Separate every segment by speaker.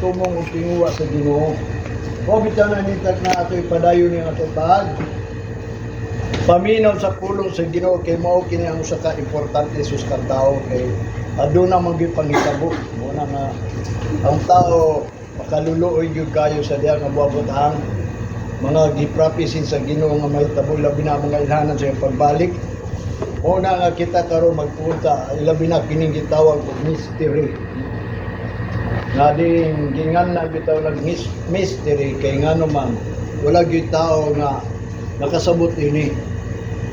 Speaker 1: tumong ug tinguha sa Ginoo. O bitaw na nitak na ato ipadayon ni ato pag paminaw sa pulong sa Ginoo kay mao kini ang usa ka importante sus ka tao kay aduna man gyud panghitabo. Mo na nga ang tao makaluluoy gyud kayo sa diha nga buabot ang mga giprophesy sa Ginoo nga mahitabo, labi na ang mga ilhanan sa iyang pagbalik. Mo na nga kita karon magpunta, ilabi na kining gitawag og mystery. Nga din gingan na bitaw nag mystery kay ngano man wala gyud tao nga nakasabot ini.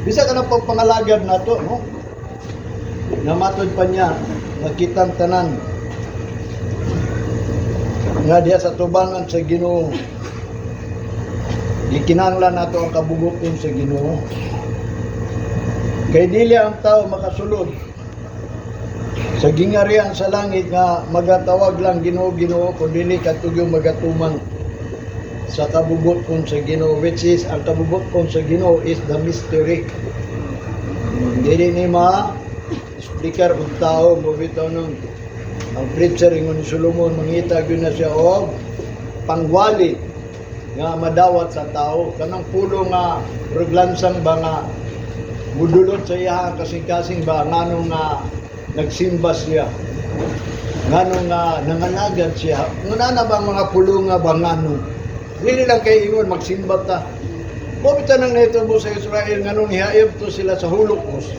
Speaker 1: Bisa ka na pagpangalagad nato, no? Nga matod pa niya, nakitang tanan nga diha sa tubangan sa Ginoo, gikinahanglan nato ang kabugoton sa Ginoo. Kay dili ang tao makasulod sa gingarian sa langit nga magatawag lang "Ginoo, Ginoo" kun dili katugyo magatuman sa kabubuton sa Ginoo, which is ang kabubuton sa Ginoo is the mystery. Dili ni ma explicar og tao mo. Bitaw nung ang preacher, ingon ni Solomon, mangita gyud na siya og pangwali nga madawat sa tao, kanang pulo nga ruglansang ba nga mudulot sa iya ang kasing-kasing ba, ngano nga nagsimba siya, ngano nga nangalagad siya, ngano na ba ang mga pulo nga ba, ngano dili lang kay ingon magsimba ta mo. Bitaw nang nahitabo sa Israel, nganong nihaib to sila sa Holocaust,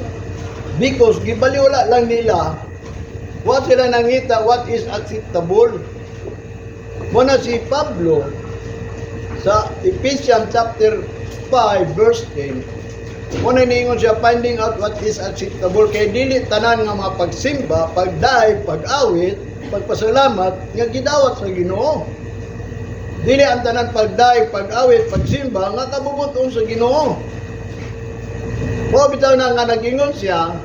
Speaker 1: because gibaliwala lang nila. Wa sila nangita what is acceptable. Mo na si Pablo sa Ephesians chapter 5 verse 10, mo na niingon siya, finding out what is acceptable, kay dili tanan nga mga pagsimba, pagdaig, pag-awit, pagpasalamat nga gidawat sa Ginoo. Dili ang tanan pagdaig, pag-awit, pagsimba nga kabubuton sa Ginoo. Mo bitaw na nga nag-ingon siya,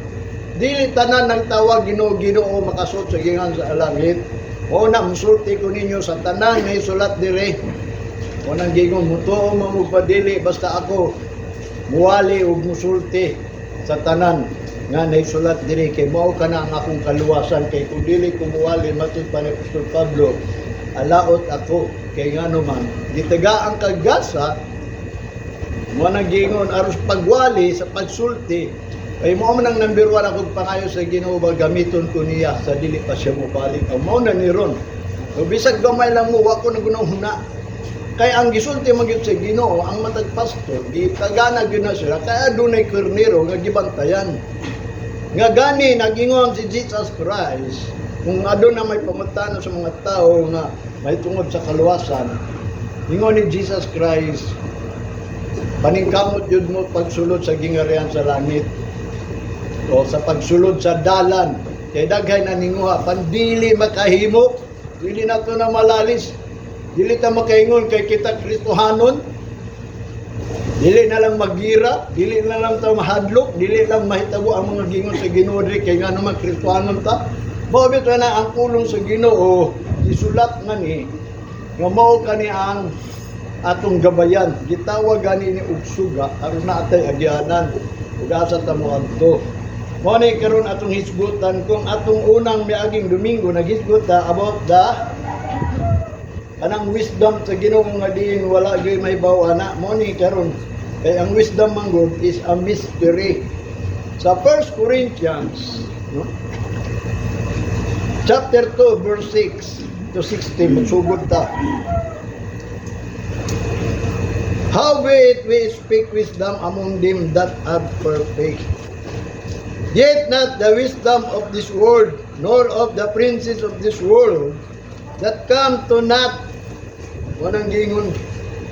Speaker 1: dili tanan ng tawag "Ginoo, Ginoo" makasuot sa gingan sa langit. O na musulti ko ninyo sa tanan nga isulat dire. O nang gingon, mutuo man mo padili, basta ako muwali ug musulti sa tanan nga naisulat diri kay mao kana ang akong kaluwasan, kay kung dili ko muwali, matud pa ni Apostol Pablo, alaot ako, kay ngano man gitagaan kag gasa. Mo nang gingon aros pagwali sa pagsulti kay mao man ang number one akong pangayo sa Ginoo ba, gamiton ko niya sa dili pa siya mobalik. Ang mao na ni ron. So, bisag gamay lang mo, wa ko na huna. Kay ang gisulti man gyud sa Ginoo, ang matag pastor, gitagana gyud na sila kaya adunay karnero nga gibantayan. Nga gani nagingon si Jesus Christ, kung aduna may pangutana sa mga tao nga may tungod sa kaluwasan, ingon ni Jesus Christ, paningkamot yun mo pagsulod sa gingarian sa langit o sa pagsulod sa dalan kay daghay na ninguha pandili makahimo. Dili na to na malalis, dili ta makaingon kay kita Kristohanon, dili na lang magira, dili na lang ta mahadlok, dili lang mahitabo ang mga gingon sa Ginoo diri kay ngano man Kristohanon ta. Mao bitaw na ang pulong sa Ginoo isulat nga ni nga mao kani ang atong gabayan. Gitawag gani ni og suga aron na atay agyanan ug asa ta mo adto. Mao ni karon atong hisgutan. Kung atong unang miaging Domingo naghisgot ta about the kanang wisdom sa Ginoo nga diin wala gyud mahibaw ana, mao ni karon kay ang wisdom man gud is a mystery. Sa 1 Corinthians, no, chapter 2 verse 6 to 16, magsugod ta. Howbeit we speak wisdom among them that are perfect, yet not the wisdom of this world, nor of the princes of this world that come to naught. Walang gingon.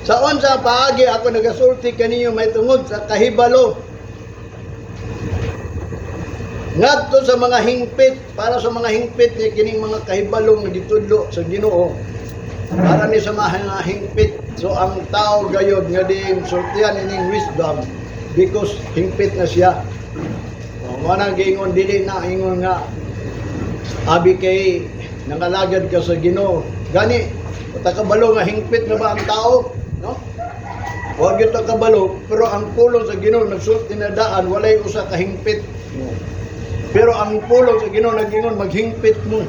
Speaker 1: Sa unsa paagi ako nagasulti kaninyo may tungod sa kahibalo ngadto sa mga hingpit, para sa mga hingpit ni kining mga kahibalo nga gitudlo sa Ginoo, para ni sa mga hingpit. So ang tao gayod nga di sultian ining wisdom because hingpit na siya. O, mo nang giingon, dili na ingon nga abi kay nangalagad ka sa Ginoo. Gani ta kabalo nga hingpit na ba ang tao, no? Wa gyud ta kabalo, pero ang pulong sa Ginoo nagsulti na daan walay usa ka hingpit, no? Pero ang pulong sa Ginoo nagingon maghingpit mo.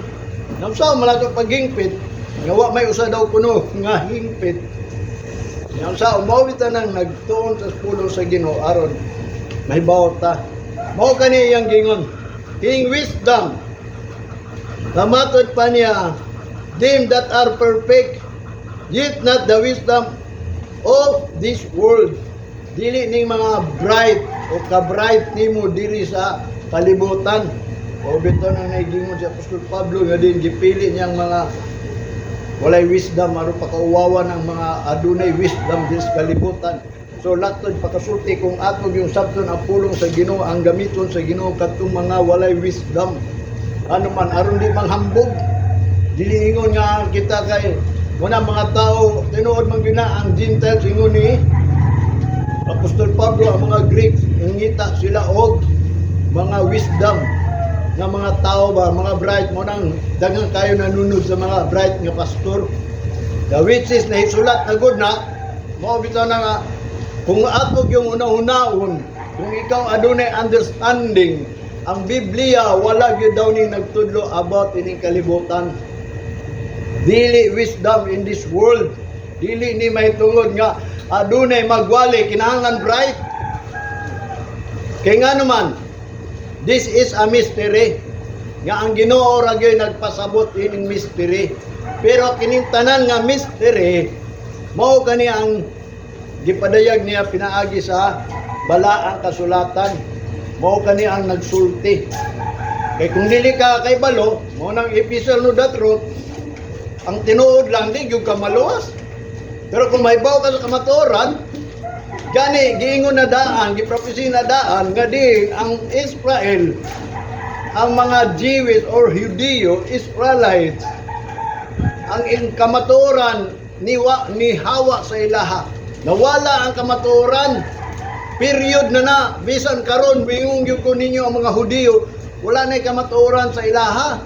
Speaker 1: Nausa man ato paghingpit. Nga wa may usa daw kuno nga hingpit. Yang sa mao nang nagtuon sa pulong sa Ginoo aron mahibaw ta. Mao kani iyang gingon. King wisdom. Namatod pa niya, them that are perfect, yet not the wisdom of this world. Dili ning mga bright o ka-bright nimo diri sa kalibutan. O bitaw nang naigingon si Apostol Pablo nga din gipili niyang mga walay wisdom aron pakauwawan ang mga adunay wisdom diri sa kalibutan. So latod pakasulti kung ato yung sabton ang pulong sa Ginoo, ang gamiton sa Ginoo kadtong mga walay wisdom. Ano man aron di manghambog. Dili ingon nga kita kay wala mga tao, tinuod man gyud na ang Gentiles, ingon ni Apostol Pablo, ang mga Greeks ngita sila og mga wisdom nga mga tao ba, mga bright mo nang daghang kayo nanunod sa mga bright nga pastor. The which is nahisulat na gud na mao bitaw na nga kung ato yung una-unaon, kung ikaw adunay understanding, ang Biblia wala gyud daw ning nagtudlo about ining kalibutan. Dili wisdom in this world. Dili ni may tungod nga adunay magwali kinahanglan bright. Kay nga naman, this is a mystery. Nga ang Ginoo ra gyud nagpasabot ining mystery. Pero kining tanan nga mystery, mao kani ang gipadayag niya pinaagi sa balaang kasulatan. Mao kani ang nagsulti. Kay kung dili ka kay balo, mao nang epistle no the truth, ang tinuod lang di gyud ka maluwas. Pero kung mahibaw ka sa kamatuoran, gani giingon na daan, giprofesi na daan nga di ang Israel, ang mga Jewish or Judeo Israelites, ang kamatuoran ni hawa sa ilaha. Nawala ang kamatuoran. Period na na. Bisan karon bingong gyud ko ninyo ang mga Hudiyo, wala na kamatuoran sa ilaha.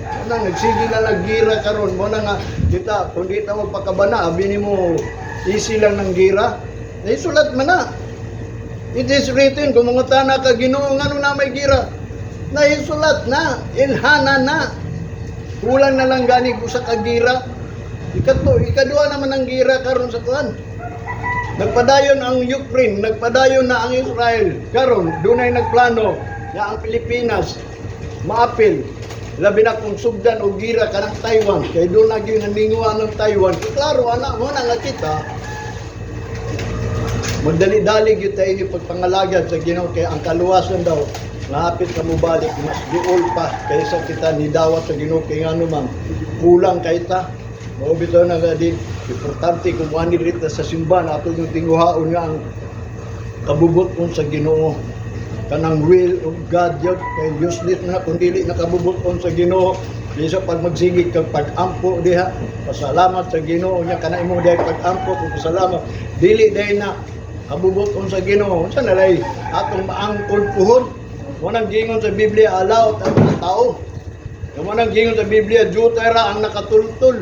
Speaker 1: Mao nagsige na naggira karon mo na nga kita kung di ta magpakabana, abi nimo easy lang ng gira. Naisulat man na. It is written, kung mangutana ka, "Ginoo, ngano na may gira?" Naisulat na, ilhana na. Kulang na lang gani usa ka gira. Ikatlo, ikaduha naman ang gira karon sa kuan. Nagpadayon ang Ukraine, nagpadayon na ang Israel. Karon, dunay nagplano nga ang Pilipinas maapil. Labi na kung sugdan og gira kanang Taiwan, kay doon na gyud naminguan ng Taiwan. Klaro ana mo na nga kita magdali-dali gyud tayo yung pagpangalagad sa Ginoo kay ang kaluwasan daw ngapit ka mobalik mas duol pa kaysa kita nidawat sa Ginoo, kay ngano man kulang kay ta. Mao bitaw na nga din importante kung wani diri ta sa simbahan, ato yung tinguhaon nga ang kabubuton sa Ginoo, kanang will of God yun, kay useless na kung dili na kabubuton sa Ginoo. Bisa pag magsigig kag pag-ampo diha, pasalamat sa Ginoo nya kana imo diha pag-ampo kung pasalamat, dili dahil na kabubuton sa Ginoo, unsa na lay atong maangkon puhon? Mo nang gingon sa Biblia, alaot ang mga tao. Mo nang gingon sa Biblia, jutay ra ang nakatultol.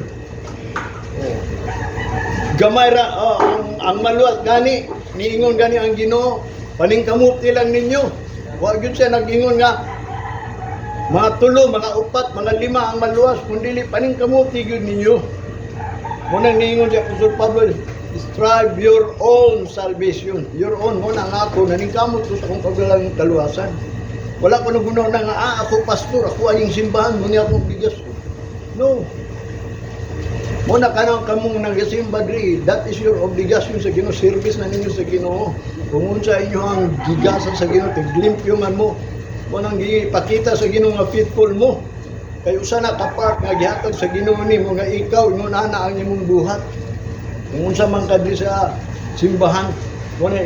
Speaker 1: Oh. Gamay ra oh, ang maluwas gani niingon gani ang Ginoo, paningkamuti lang ninyo. Wa gyud siya nag-ingon nga mga tulo, mga upat, mga lima ang maluwas, kundi paningkamuti gyud ninyo. Mo nang niingon si Apostol Pablo, "Strive your own salvation." Your own mo na nga ako, naningkamot ko sa akong kagalang kaluwasan. Wala ko nagunaw na nga, "Ah, ako pastor, ako ay yung simbahan, mo niya akong bigas." No. Mo na kanang kamong nagasimba diri, that is your obligation sa Ginoo, service na ninyo sa Ginoo. Kung unsa inyo ang gigasan sa Ginoo, tiglimpyo man mo. Mo nang gipakita sa Ginoo nga faithful mo. Kay usa na ka part nga gihatag sa Ginoo nimo nga ikaw ingon ana ang imong buhat. Kung unsa man ka diri sa simbahan, mo na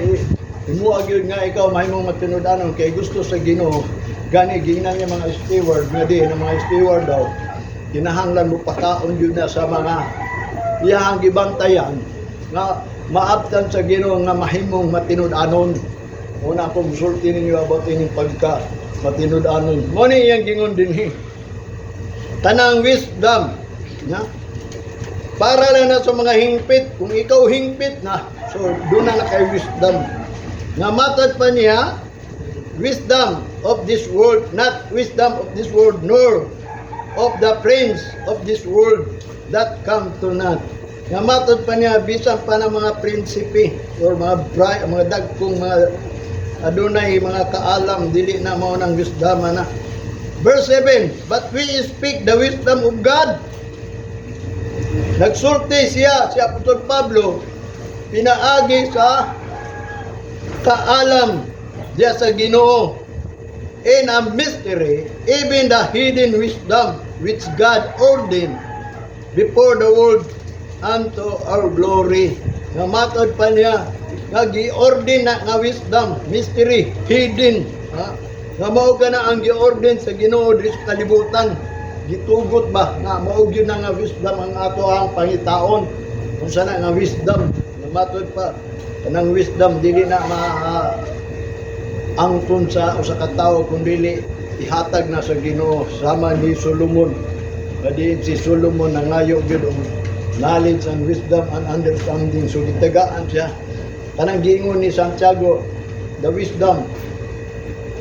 Speaker 1: imo gyud nga ikaw mahimong matinud-anon kay gusto sa Ginoo. Gani giingnan niya mga steward nga di ng mga steward daw kinahanglan mo pakaon gyud na sa mga iyahang gibantayan nga maabtan sa Ginoo nga mahimong matinud-anon. Una akong musulti ninyo about ining pagka matinud-anon. Mo ni iyang gingon dinhi. Tanang wisdom, na para lang na sa mga hingpit. Kung ikaw hingpit na, so doon na kay wisdom. Nga matad pa niya, wisdom of this world, not wisdom of this world, nor of the prince of this world. that come to naught. Nga matod pa niya, bisan pa ng mga prinsipe or mga bright, mga dagkong mga adunay mga kaalam, dili na mao nang wisdom na. Verse 7, "But we speak the wisdom of God." Nagsulti siya, si Apostol Pablo, pinaagi sa kaalam diya sa Ginoo, "in a mystery, even the hidden wisdom which God ordained before the world unto our glory." Nga matod pa niya, nga gi-ordain na nga wisdom, mystery, hidden. Ha? Nga mao ka na ang gi-ordain sa Ginoo diri sa kalibutan. Gitugot ba nga mao gyud na nga wisdom ang ato ang pangitaon. Kung sana nga wisdom, nga matod pa kanang wisdom dili na ma angkon sa usa ka tawo kun dili ihatag na sa Ginoo, sama ni Solomon. Kadi si Solomon nangayo gyud og knowledge and wisdom and understanding, so gitagaan siya. Kanang giingon ni Santiago, "The wisdom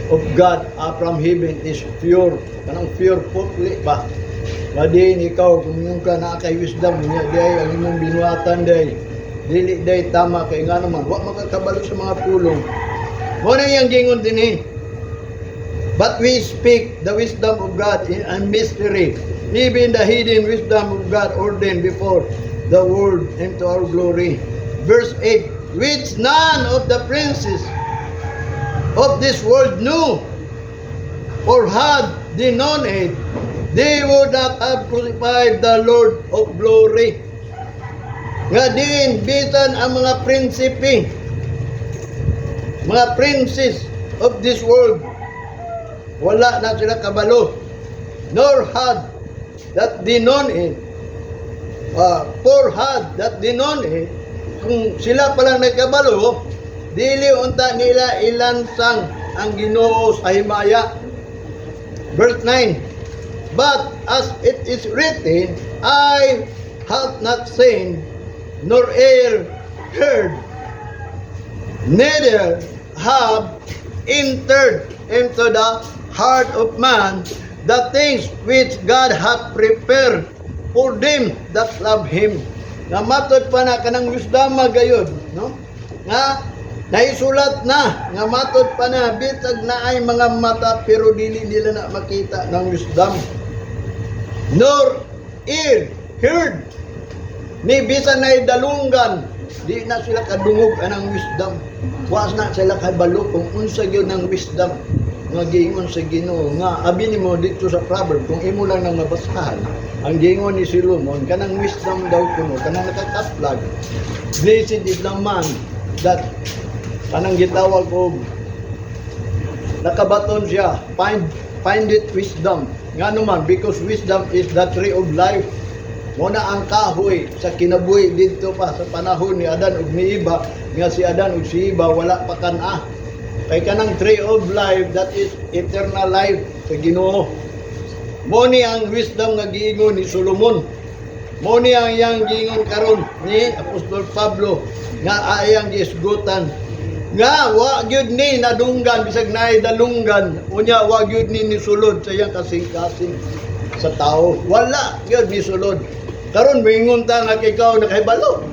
Speaker 1: of God up from heaven is pure," kanang pure, putli ba. Kadi ikaw, kung yung ka naa kay wisdom niya di ang imong binuhatan day dili day tama, kay nga naman wa makakabalo sa mga pulong mo na iyang gingon dinhi. "But we speak the wisdom of God in a mystery, even the hidden wisdom of God ordained before the world into our glory." Verse 8, "Which none of the princes of this world knew, for had they known it, they would not have crucified the Lord of glory." Nga din, bisan ang mga prinsipe, mga princes of this world, wala na sila kabalo. Nor had that they known it, for had that they known it, kung sila palang nagkabalo, dili unta nila ilansang ang Ginoo sa himaya. Verse 9, "But as it is written, Eye hath not seen, nor ear heard, neither have entered into the heart of man the things which God hath prepared for them that love Him." Na matod pa na kanang wisdom gayod, no? Nga naisulat na nga matod pa na bisag naay mga mata pero dili nila na makita ng wisdom. Nor ear heard, ni bisan na dalunggan di na sila kadungog anang wisdom. Was na sila kabalo kung unsa gyud ng wisdom nga giingon sa Ginoo. Nga abi nimo dito sa proverb, kung imo lang nang mabasahan ang giingon ni Solomon, kanang wisdom daw kuno kanang nakakaplag, blessed is the man that kanang gitawag og nakabaton siya, find it wisdom. Ngano man? Because wisdom is the tree of life. Mo na ang kahoy sa kinabuhi didto pa sa panahon ni Adan ug ni Eva, nga si Adan ug si Eva wala pa kan-a. Kay kanang tree of life, that is eternal life sa Ginoo. Mo ni ang wisdom nga giingon ni Solomon. Mo ni ang iyang giingon karon ni Apostol Pablo nga ayang giisgutan nga wa gyud ni nadunggan bisag naay dalunggan, unya wa gyud ni nisulod sa iyang kasing-kasing sa tao. Wala gyud ni sulod. Karon moingon ta nga ikaw nakahibalo,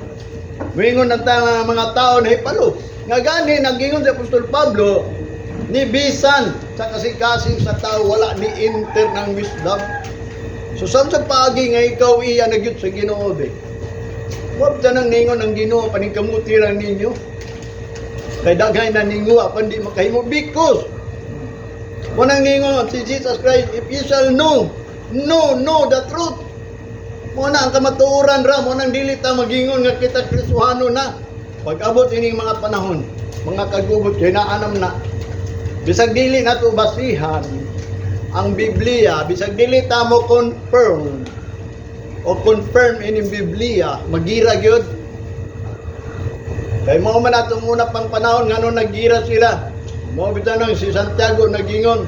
Speaker 1: moingon ang ta nga mga tao nahibalo. Nga gani nagingon si Apostol Pablo, ni bisan sa kasing-kasing sa tao wala ni enter ng wisdom. So saan sa paagi nga ikaw iya na gyud sa Ginoo be? Wag ta nang ningon ang Ginoo, paningkamuti lang ninyo. Kay daghay na ningo apan di makahimo, because wanang ningon si Jesus Christ, "If you shall know, know, know the truth." Mo na ang kamatuoran ra, mo nang dili ta magingon nga kita Kristohano na. Pag abot ining mga panahon, mga kagubot, kay naanam na. Bisag dili nato basihan ang Biblia, bisag dili ta mo confirm o confirm ining Biblia, magira gyud. Kay mao man atong una pang panahon ngano naggira sila. Mao bitaw nang si Santiago nagingon.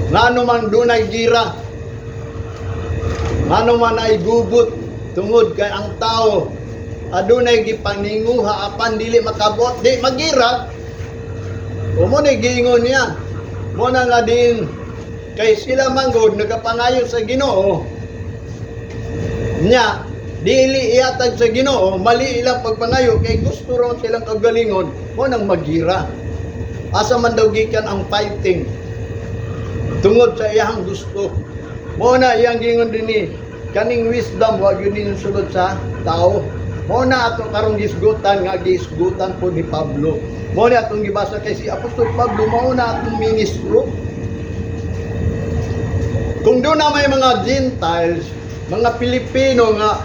Speaker 1: Ngano man dunay gira? Ngano man ay gubot? Tungod kay ang tao adunay gipaninguha apan dili makabot, di magira. O mo ni giingon niya. Mo na nga din kay sila manggod nagapangayo sa Ginoo. Nya, dili ihatag sa Ginoo, mali ilang pagpangayo kay gusto raw silang kagalingon mo nang magira. Asa man daw gikan ang fighting tungod sa iyang gusto. Mo na iyang gingon dinhi, kaning wisdom wa gyud ninyo sulod sa tao. Mo na atong karong gisgutan nga gisgutan po ni Pablo. Mo na atong gibasa kay si Apostol Pablo mao na atong ministro. Kung doon na may mga Gentiles, mga Pilipino nga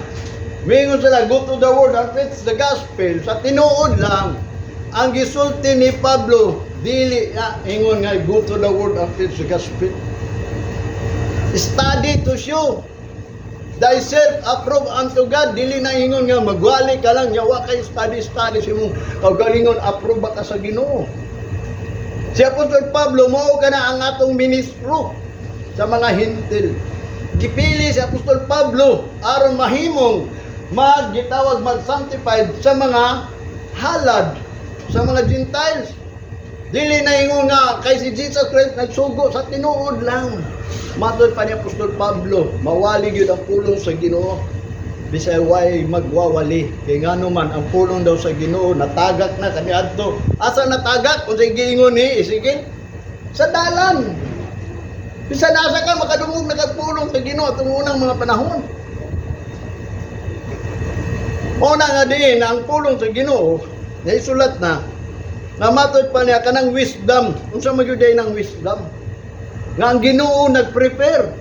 Speaker 1: mingon sila, "Go to the world and preach the gospel," sa tinuod lang, ang gisulti ni Pablo, dili na ingon nga go to the world and preach the gospel. Study to show thyself approved unto God. Dili na ingon nga magwali ka lang, yawa kay study study sa imong kaugalingon, approve ba ka sa Ginoo. Si Apostol Pablo mao ka na ang atong ministro sa mga Hentil. Gipili si Apostol Pablo aron mahimong maggitawag mag-sanctified sa mga halad sa mga Gentiles. Dili na ingon nga kay si Jesus Christ nagsugo, sa tinuod lang. Matod pa ni Apostol Pablo, mawali gyud ang pulong sa Ginoo. Bisay way magwawali. Kay ngano man ang pulong daw sa Ginoo natagak na kaniadto. Asa natagak? Kung sa giingon ni Ezekiel? Sa dalan. Bisan asa ka, makadungog na kag pulong sa Ginoo atong unang mga panahon. Una nga diin ang pulong sa Ginoo naisulat na nga matod pa niya kanang wisdom. Unsa man gyud ng wisdom? Nga ang Ginoo nagprepare.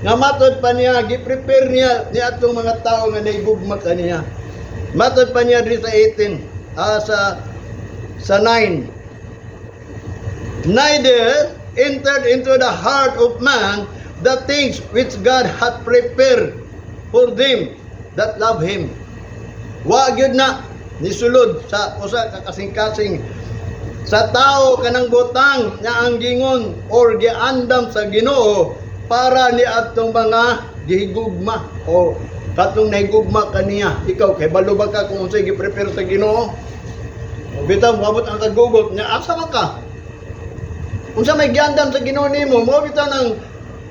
Speaker 1: Nga matod pa niya, gi-prepare niya ni atong mga tao nga naigugma kaniya. Matod pa niya diri sa 18, sa 9. Neither entered into the heart of man the things which God hath prepared for them that love Him. Wa gyud na nisulod sa usa ka kasing-kasing sa tao kanang butang nga ang gingon or giandam sa Ginoo para ni atong mga gihigugma o katong nahigugma kaniya. Ikaw, kay balo ba ka kung unsay gi-prepare sa Ginoo? O bitaw moabot ang kagugot nya, asa man ka? Unsa may giandam sa Ginoo nimo? Mo bitaw nang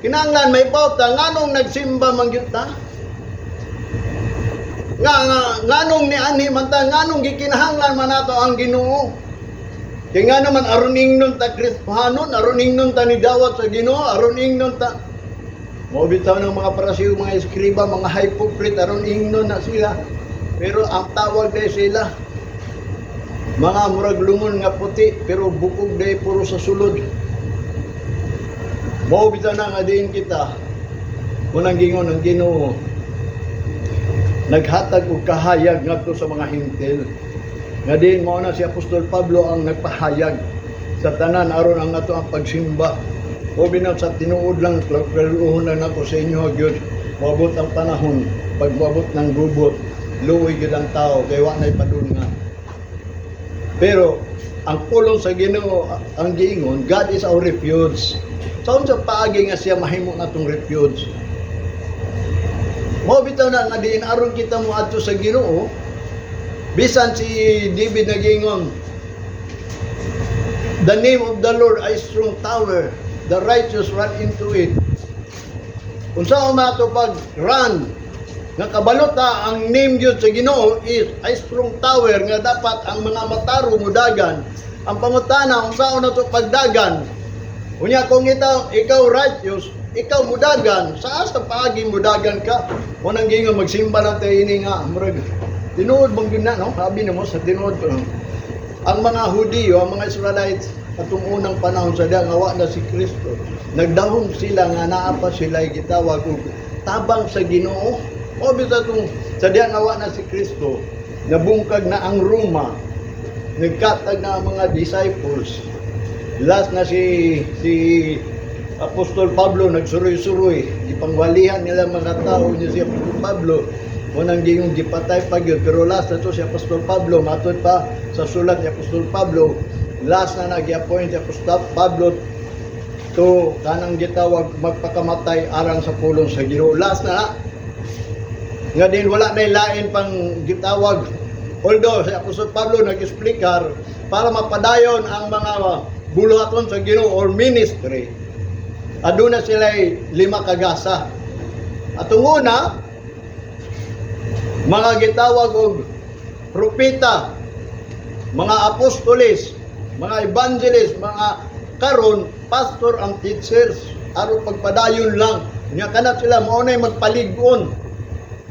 Speaker 1: kinahanglan may pauta nganong nagsimba man gyud ta, nga nganong nianhi man ta, nganong gikinahanglan man nato ang Ginoo. Kay nga naman aron ingnon ta Kristohanon, aron ingnon ta ni dawat sa Ginoo, aron ingnon ta mo bitaw ng mga Parisiyo, mga eskriba, mga hypocrite, aron ingnon na sila. Pero ang tawag day sila mga murag lungon nga puti pero bukog day puro sa sulod. Mao bitaw na nga diin kita unang gingon ng Ginoo naghatag og kahayag ngadto sa mga Hentil. Nga diin mao na si Apostol Pablo ang nagpahayag sa tanan aron ang ato ang pagsimba. O binaw sa tinuod lang, klaruhon lang nako sa inyo gyud. Moabot ang panahon, pag moabot ng gubot, luoy gyud ang tao kay wa nay padulngan. Pero ang pulong sa Ginoo ang giingon, God is our refuge. Sa unsa paagi nga siya mahimo natong refuge? Mao bitaw na nga diin aron kita mo adto sa Ginoo, bisan si David nagingon, "The name of the Lord a strong tower, the righteous run into it." Unsa man ato pag run nga kabalo ta ang name gyud sa Ginoo is a strong tower nga dapat ang mga matarong mudagan. Ang pangutana, unsa na to pagdagan? Unya kung ikaw righteous, ikaw mudagan, sa asa paagi mudagan ka? Unang gingon magsimba lang tayo ini nga murag tinuod bang gyud na, no? Sabi nimo sa tinuod ko. Ang mga Hudiyo, ang mga Israelites atong unang panahon sa diha nga wa na si Kristo, nagdahom sila nga naa pa sila gitawag og tabang sa Ginoo. O bitaw tong sa diha nga wa na si Kristo, nabungkag na ang Roma, nagkatag na ang mga disciples. Last na si Apostol Pablo nagsuroy-suroy, gipangwalihan nila mga tao niya si Apostol Pablo. Unang gingong gipatay pa gyud, pero last na to si Apostol Pablo, matod pa sa sulat ni Apostol Pablo, last na nag-appoint si Apostol Pablo to kanang gitawag magpakamatay alang sa pulong sa Ginoo. Last na nga din wala na lain pang gitawag. Although si Apostol Pablo nag-explikar para mapadayon ang mga buluhaton sa Ginoo or ministry. Aduna sila 5 ka gasa. Atong una, Mga gitawag og propeta, mga apostoles, mga evangelist, mga karon pastor and teachers, aron pagpadayon lang. Nya kana sila mao nay magpalig-on,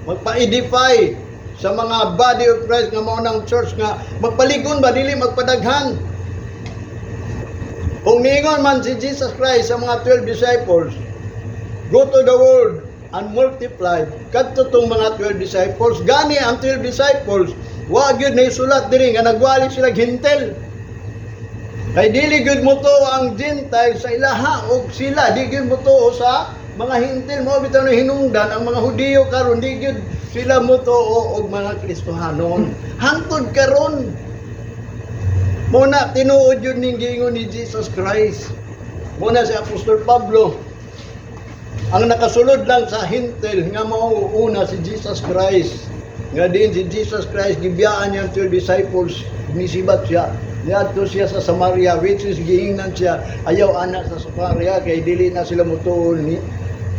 Speaker 1: magpa-edify sa mga body of Christ nga mao nang church nga magpalig-on ba, dili magpadaghan. Kung niingon man si Jesus Christ sa mga 12 disciples, "Go to the world and multiply," kadto tong mga 12 disciples, gani ang 12 disciples, wa gyud naisulat diri nga nagwali sila Hentil. Kay dili gyud motuo ang Gentile sa ilaha og sila di gyud motuo sa mga Hentil. Mao bitaw na hinungdan ang mga Hudiyo karon, di gyud sila motuo og mga Kristohanon. Hangtod karon. Mao na tinuod yun ning giingon ni Jesus Christ. Mao na si Apostol Pablo, ang nakasulod lang sa Hentil nga mao una si Jesus Christ. Nga din si Jesus Christ, gibiyaan niya ang 12 disciples, nisibat siya. Niadto siya sa Samaria, which is giingnan siya, ayaw ana sa Samaria kay dili na sila motuo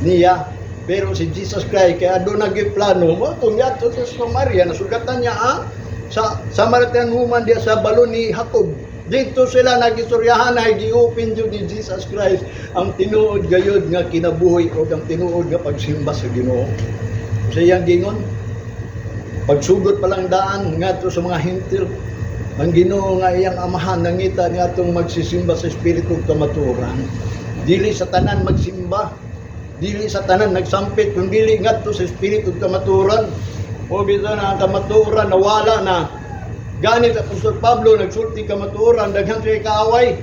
Speaker 1: niya. Pero si Jesus Christ, kaya doon nagplano, mao tong niadto sa Samaria, nasugatan niya ang sa Samaritan woman diya sa balon ni Jacob. Dito sila nagistoryahan ay gi-open jud ni Jesus Christ ang tinuod gayud nga kinabuhi o ang tinuod nga pagsimba sa Ginoo. Sa iyang gingon, pagsugod pa lang daan ngadto sa mga Hentil, ang Ginoo nga iyang amahan nangita niya atong magsisimba sa espiritu ug kamatuoran. Dili sa tanan magsimba, dili sa tanan nagsampit, kun dili ngadto sa espiritu ug kamatuoran. O bitaw na ang kamatuoran nawala na. Ganit Apostol Pablo nagsulti kamatuoran, daghan siya kaaway.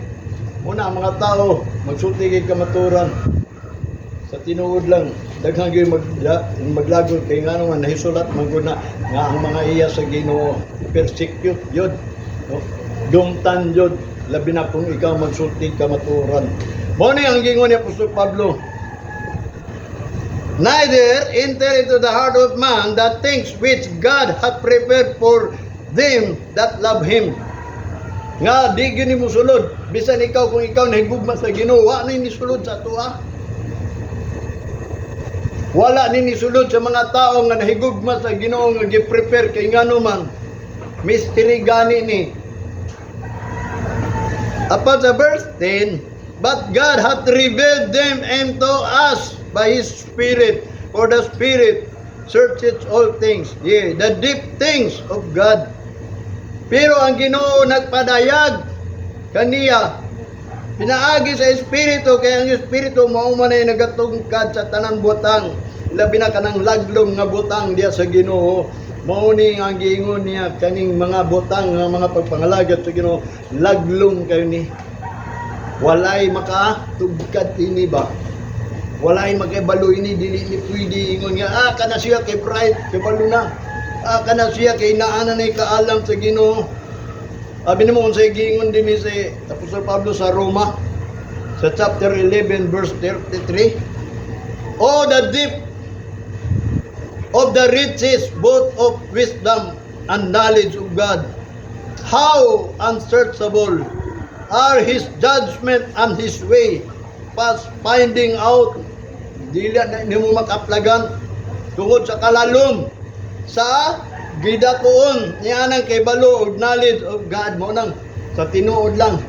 Speaker 1: Una ang mga tao magsulti kay kamatuoran. Sa tinuod lang, daghan gyud maglagot kay ngano man nahisulat man gud na nga ang mga iya sa Ginoo persecute yun. No? Dumtan yun, labi na kung ikaw magsulti kamatuoran. Mao ni ang gingon ni Apostol Pablo. "Neither enter into the heart of man the things which God hath prepared for them that love Him." Nga di gyud nimo sulod bisan ikaw, kung ikaw nahigugma sa Ginoo, wa na ni sulod sa atoa. Wala ni nisulod sa mga tao nga nahigugma sa Ginoo nga gi-prepare, kay ngano man mystery gani ni. Apan sa verse 10, "But God hath revealed them unto us by His Spirit, for the Spirit searcheth all things, yea, the deep things of God." Pero ang Ginoo nagpadayag kaniya pinaagi sa Espiritu, kay ang Espiritu mao man ay nagatungkad sa tanang butang, labi na kanang laglom nga butang diya sa Ginoo. Mao ni ang giingon niya, kaning mga butang nga mga pagpangalagat sa Ginoo, laglom kayo ni, walay makatugkad ini ba, walay makibalo ini. Dili ni pwede ingon nga, ah, kana siya kay bright, kay balo na, ah, kana siya kay naana na kaalam sa Ginoo. Abi nimo unsay giingon din ni si Apostol Pablo sa Roma sa chapter 11 verse 33. "Oh, the depth of the riches both of wisdom and knowledge of God! How unsearchable are His judgment and His way past finding out." Dili na nimo makaplagan tungod sa kalalom sa gidatuon niya nang kaybalo og knowledge of God. Mao nang sa tinuod lang,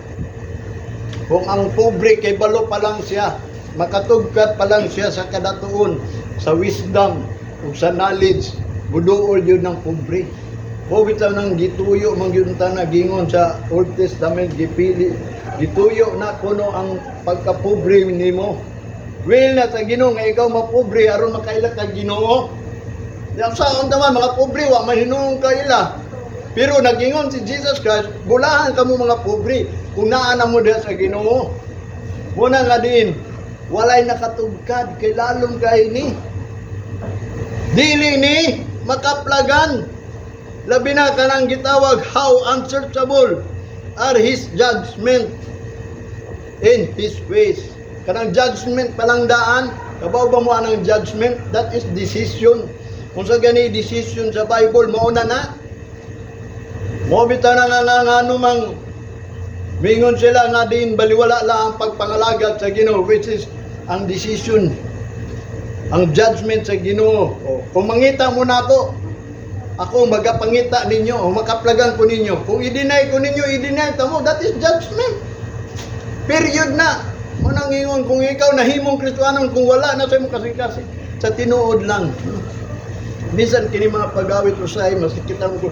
Speaker 1: kung ang pobre kay balo pa lang siya, makatugkat pa lang siya sa kadatuon, sa wisdom ug sa knowledge, muduol yun ng pobre. O bitaw nang gituyo man gyud ta na gingon sa Old Testament, gipili, gituyo na kuno ang pagkapobre nimo. Will na sa Ginoo nga ikaw mapobre aron makaila kag Ginoo. Yang saon naman mga pobre wa mahinungong kaila. Pero nagingon si Jesus Christ, bulahan kamo mga pobre kung naa na mo diha sa Ginoo. Muna nga din, walay nakatugkad kay lalom kay ni. Dili ni makaplagan. Labi na kanang gitawag, "How unsearchable are His judgment in His ways." Kanang judgment palang daan, kabaw ba mo anang judgment? That is decision. Kung sa gani decision sa Bible, mauna na. Mo bitaw na nga nga mang mingon sila nga din baliwala lang ang pagpangalagat sa Ginoo, which is ang decision, ang judgment sa Ginoo. O, kung mangita mo nako, Ako magapangita ninyo o makaplagan ko ninyo. Kung i-deny ko ninyo, i-deny ta mo. That is judgment. Period na. Mao nang ingon, kung ikaw nahimong Kristohanon, kung wala na sa imong kasing-kasing, sa tinuod lang. Bisan kini mga pagawit usahay, masikita mo ko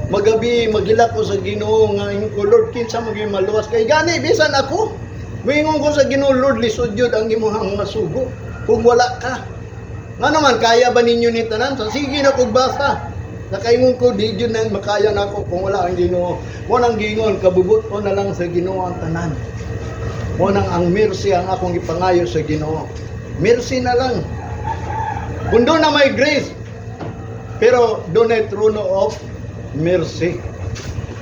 Speaker 1: magabi magilak ko sa Ginoo nga ingon ko, "Lord, kinsa mo gyud maluwas?" Kay gani bisan ako moingon ko sa Ginoo, "Lord, lisod gyud ang imong mga sugo kung wala ka." Ngano man, kaya ba ninyo ni tanan? Sa sige na kog basa. Nakaingon ko, di gyud na makaya nako kung wala ang Ginoo. Mao nang giingon, kabubut-on na lang sa Ginoo ang tanan. Mao nang ang mercy ang akong gipangayo sa Ginoo. Mercy na lang. Kung duna may grace, pero duna trono of mercy.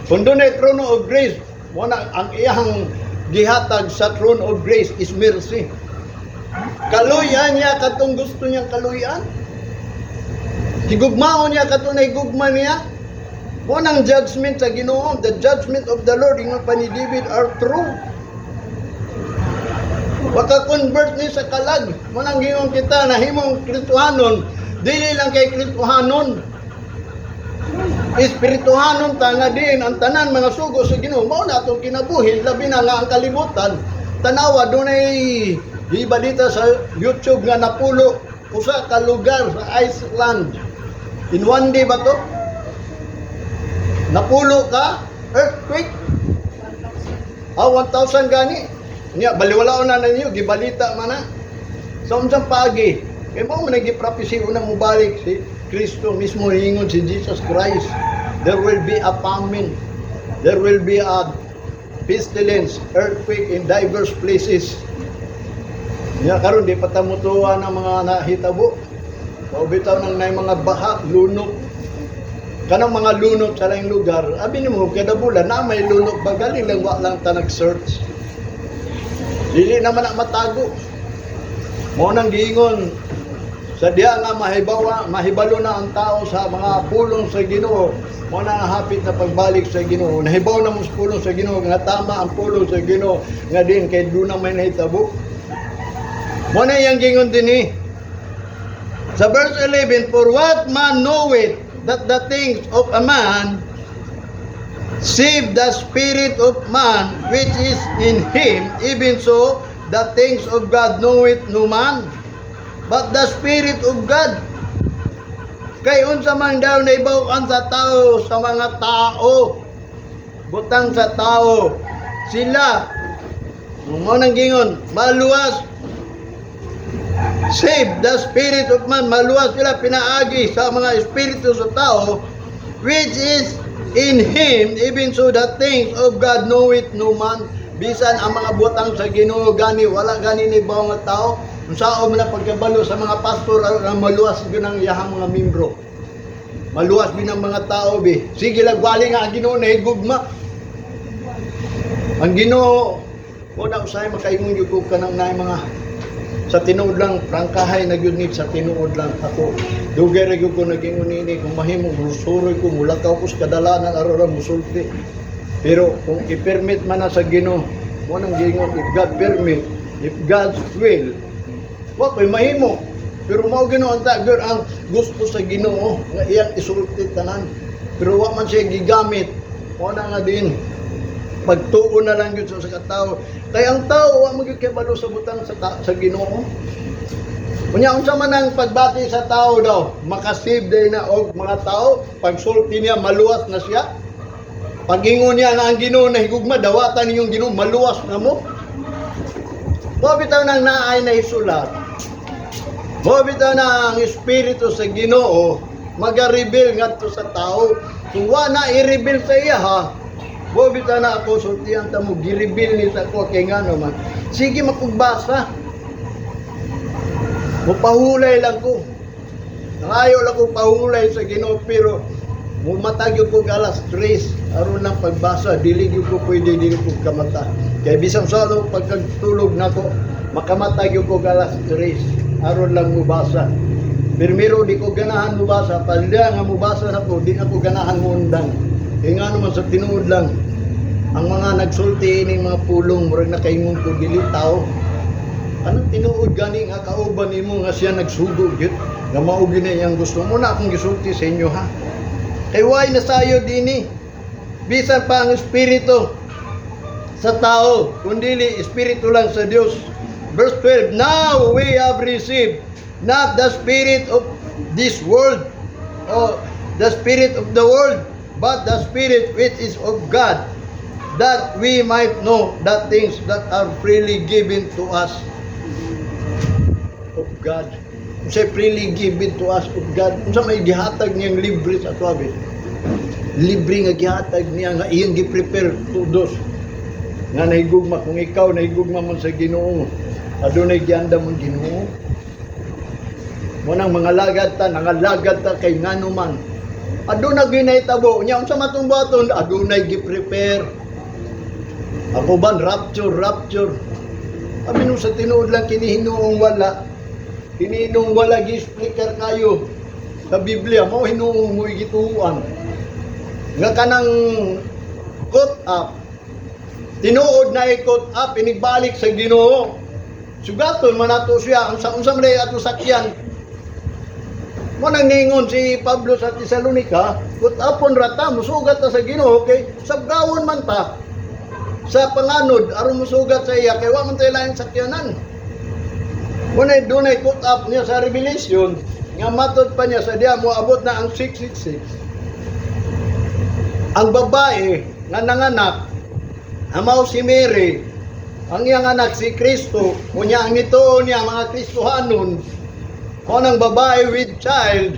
Speaker 1: Kung duna trono of grace, mao na ang iyang gihatag sa throne of grace is mercy. Kaluyan niya katong gusto niyang kaluyan. Higugmaon niya katong nahigugma niya. Mao nang judgment sa Ginoo, the judgment of the Lord, ingon pa ni David, are true. Maka-convert ni sa kalag. Mao nang giingon kita, nahimong Kristohanon, dili lang kay Kristohanon. Espirituhanon ta nga din ang tanan mga sugo sa Ginoo mao na atong kinabuhi, labi na nga ang kalibutan. Tanawa, dunay gibalita sa YouTube nga napulo usa ka lugar sa Iceland. In one day ba to? Napulo ka earthquake. Ah, 1,000 gani. Nya baliwala na ninyo, gibalita man na. Sa unsang paagi? Kay mao man giprofesy unang mubalik si Kristo mismo, ingon si Jesus Christ. There will be a famine. There will be a pestilence, earthquake in diverse places. Nya karon di pa ta motuwa ng mga nahitabo. Mao bitaw nang nay mga baha, lunok. Kanang mga lunok sa laing lugar, abi nimo kada bulan na may lunok ba, galing lang wa lang ta nag-search. Dili naman na matago. Mao nang giingon sa diha nga mahibawa, mahibalo na ang tao sa mga pulong sa Ginoo. Mao na ang hapit na pagbalik sa Ginoo. Nahibaw na mo sa pulong sa Ginoo nga tama ang pulong sa Ginoo nga din kay duna may nahitabo. Mao na iyang giingon dinhi. Sa verse 11, "For what man knoweth that the things of a man, save the spirit of man which is in him? Even so, the things of God knoweth no man, but the Spirit of God." Kay unsa man daw naibaw-an sa tao sa mga tao, butang sa tao, sila, mao nang gingon, maluwas, save the spirit of man, maluwas sila pinaagi sa mga espiritu sa tao, which is in him, even so the things of God knoweth no man. Bisan ang mga butang sa Ginoo gani, wala gani ni nga tao. Unsaon man na pagkabalo sa mga pastor ang maluwas gyud ang iyahang mga membro? Maluwas bin ang mga tao bi. Sige lang, wali nga ang Ginoo na higugma. Ang Ginoo, wala usahay makaingon gyud ko kanang naay mga sa tinuod lang, prangkahay na gyud ni sa tinuod lang ako. Dugay ra gyud ko naging nini, kung mahimo musuroy ko, mulakaw ko sa kadalanan aron ra musulti. Pero kung i-permit man na sa Ginoo, mao nang giingon, if God permit, if God's will, wa ko'y mahimo. Pero mao Ginoo ang gyud ang gusto sa Ginoo nga iyang isulti tanan. Pero wa man siya gigamit. Mao na nga din pagtuo na lang gyud sa katao. Kay ang tao wa man gyud kabalo sa butang sa Ginoo. Unya unsa man ang pagbati sa tao daw, makasave day na og mga tao, pagsulti niya maluwas na siya. Pag-ingon niya na ang Ginoo na higugma, dawatan ninyong Ginoo, maluwas na mo. Mao bitaw nang naay na isulat. Mao bitaw na ang espiritu sa Ginoo maga-reveal ngadto sa tao. Kung wa na i-reveal sa iya ha, mao bitaw na ako sultihan ta mo, gi-reveal ni sa ako kay ngano man. Sige makugbasa. Mupahulay lang ko. Nangayo lang ko pahulay sa Ginoo, pero mumatag gyud ko alas 3 aron lang pagbasa, dili gyud ko pwede, dili ko kamata. Kay bisan sa ano pagkatulog nako, makamata gyud ko alas 3 aron lang mubasa. Primero di ko ganahan mubasa, palya nga mubasa nako, di ako ganahan muundang. Kay ngano man, sa tinuod lang, ang mga nagsulti ining mga pulong, murag nakaingon ko dili tao. Anong tinuod gani nga kauban nimo nga siya nagsugo gyud nga mao gyud na iyang gusto mo na akong gisulti sa inyo ha. Kay way nasayod dini bisan pa ang espiritu sa tao, kundili espiritu lang sa Dios. Verse 12, "Now we have received not the spirit of this world or the spirit of the world, but the Spirit which is of God, that we might know the things that are freely given to us of God." Unsa freely given to us of God? Unsa may gihatag niyang libre sa ato, abi? Libre nga gihatag niya nga iyang gi-prepare to those nga nahigugma. Kung ikaw nahigugma man sa Ginoo, adunay giandam ang Ginoo. Mo nang mga lagad ta, nangalagad ta kay ngano man aduna gyud nahitabo nya. Unsa matong buhaton? Adunay gi-prepare. Ako ban rapture, rapture. Abi nung sa tinuod lang kini hinuong wala. Kini hinuong wala gi-explicar kayo sa Biblia mo, hinuong mo gituan. Nga kanang caught up, tinuod na i-caught up inigbalik sa Ginoo. Sugaton man nato siya ang sa unsa man ato sakyan. Mo nang ningon si Pablo sa Tesalonica, caught upon rata, musugat ta sa Ginoo kay sabgawon man ta sa panganod aron musugat sa iya kay wa man tayo laing sakyanan. Muna dunay caught up niya sa Revelation nga matod pa niya sa diya mo abot na ang 666. Ang babae nga nanganak amaw si Mary, ang iyang anak si Kristo, unya ang ituo niya mga Kristohanon. Kung ang babae with child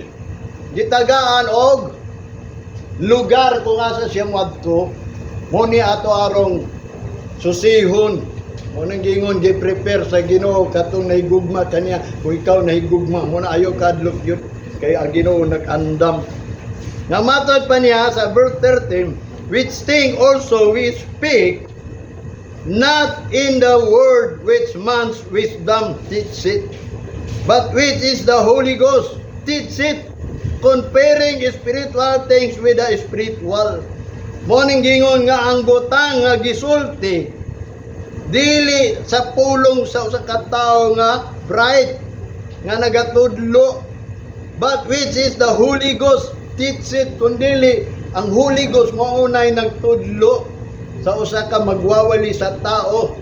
Speaker 1: gitagaan og lugar kung asa siya moadto, mo ni ato arong susihon. Mo nang gingon gi-prepare sa Ginoo katong nahigugma kaniya. Kung ikaw nahigugma mo na, ayo kadlok yun kay ang Ginoo nag-andam. Nga matod pa niya sa verse 13, "Which thing also we speak, not in the word which man's wisdom teach it, but which is the Holy Ghost teach it, comparing spiritual things with the spiritual." Mo ning gingon nga ang butang nga gisulti dili sa pulong sa usa ka tawo nga bright nga nagatudlo, but which is the Holy Ghost teach it, kundili ang Holy Ghost mao unay nagtudlo sa usa ka magwawali sa tao,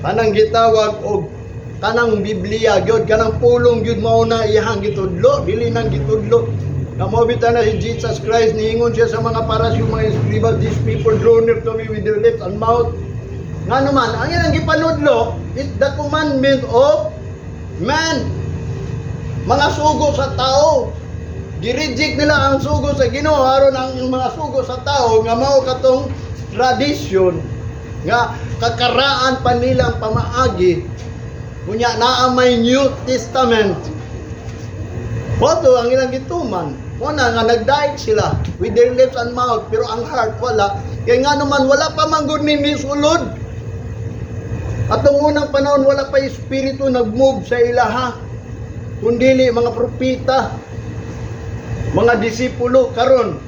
Speaker 1: kanang gitawag og kanang Biblia gyud, kanang pulong gyud, mao na iyang gitudlo, dili nang gitudlo nga mo bitaw na si Jesus Christ niingon siya sa mga Parasyo, mga eskriba, "These people draw near to me with their lips and mouth." Nga naman ang ilang gipanudlo is the commandment of man, mga sugo sa tao. Gi-reject nila ang sugo sa Ginoo aron ang mga sugo sa tao nga mao katong tradisyon nga kakaraan pa nilang pamaagi. Kunya naa may New Testament. Moto ang ilang gituman. Mo na nga nagdaig sila with their lips and mouth, pero ang heart wala. Kaya nga naman wala pa man gud ni sulod. Atong unang panahon wala pa espiritu nag-move sa ilaha. Kundili mga propeta, mga disipulo karon.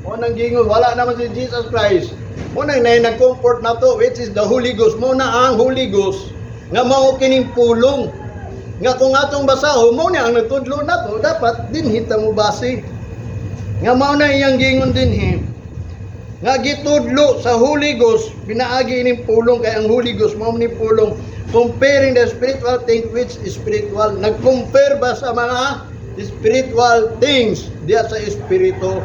Speaker 1: Mo nang gingon wala naman si Jesus Christ. Mo nang nay nag-comfort nato, which is the Holy Ghost. Mo na ang Holy Ghost nga mao kining pulong nga kung atong basahon, mo ni ang nagtudlo nato, dapat dinhi ta mo base. Nga mao na iyang gingon dinhi nga gitudlo sa Holy Ghost pinaagi ining pulong, kay ang Holy Ghost mao ni pulong, comparing the spiritual thing which is spiritual. Nag-compare ba sa mga spiritual things diya sa espiritu.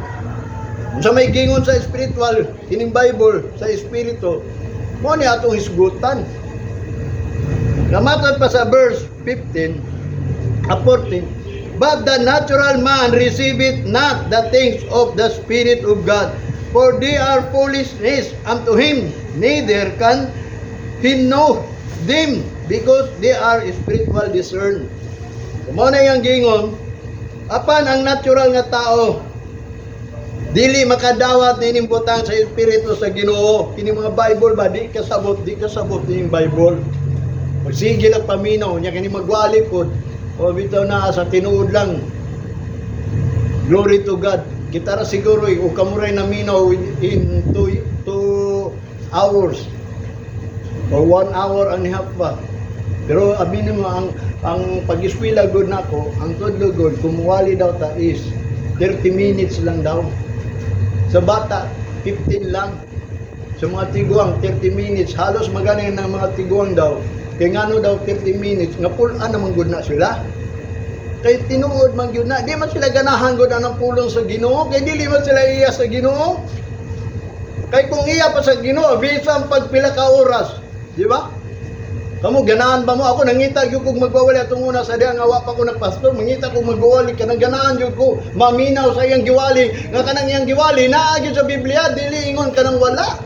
Speaker 1: Sa may gingon sa spiritual kining Bible sa espiritu, mo ni atong hisgutan. Namatod pa sa verse 15 a 14, "But the natural man receiveth not the things of the Spirit of God, for they are foolishness unto him, neither can he know them, because they are spiritual discerned." Mao na yang gingon, apan ang natural nga tao dili makadawat nining butang sa espiritu sa Ginoo. Kini mga Bible ba, di kasabot ning Bible. Magsige lang paminaw nya kini magwali pod. O bitaw na sa tinuod lang. Glory to God. Kita ra siguro o kamuray na minaw in 2 hours or 1 hour and a half ba. Pero aminin mo ang pag-eskwela gud nako, ang tudlo gud kung muwali daw ta is 30 minutes lang daw. Sa bata, 15 lang. Sa mga tiguang, 30 minutes. Halos magani ng mga tiguang daw. Kay ngano daw 30 minutes, nga pulaan naman gud na sila. Kay tinuod man gyud na, di man sila ganahan gud anang pulong sa Ginoo, kay dili man sila iya sa Ginoo. Kay kung iya pa sa Ginoo, bisan pag pila ka oras, di ba? Kamo, ganahan ba mo? Ako nangita gyud kog magwawali atong una sa diha nga wa pa ko nagpastor, mangita kog magwawali kanang ganahan gyud ko maminaw sa iyang giwali, nga kanang iyang giwali naa gyud sa Biblia, dili ingon kanang wala.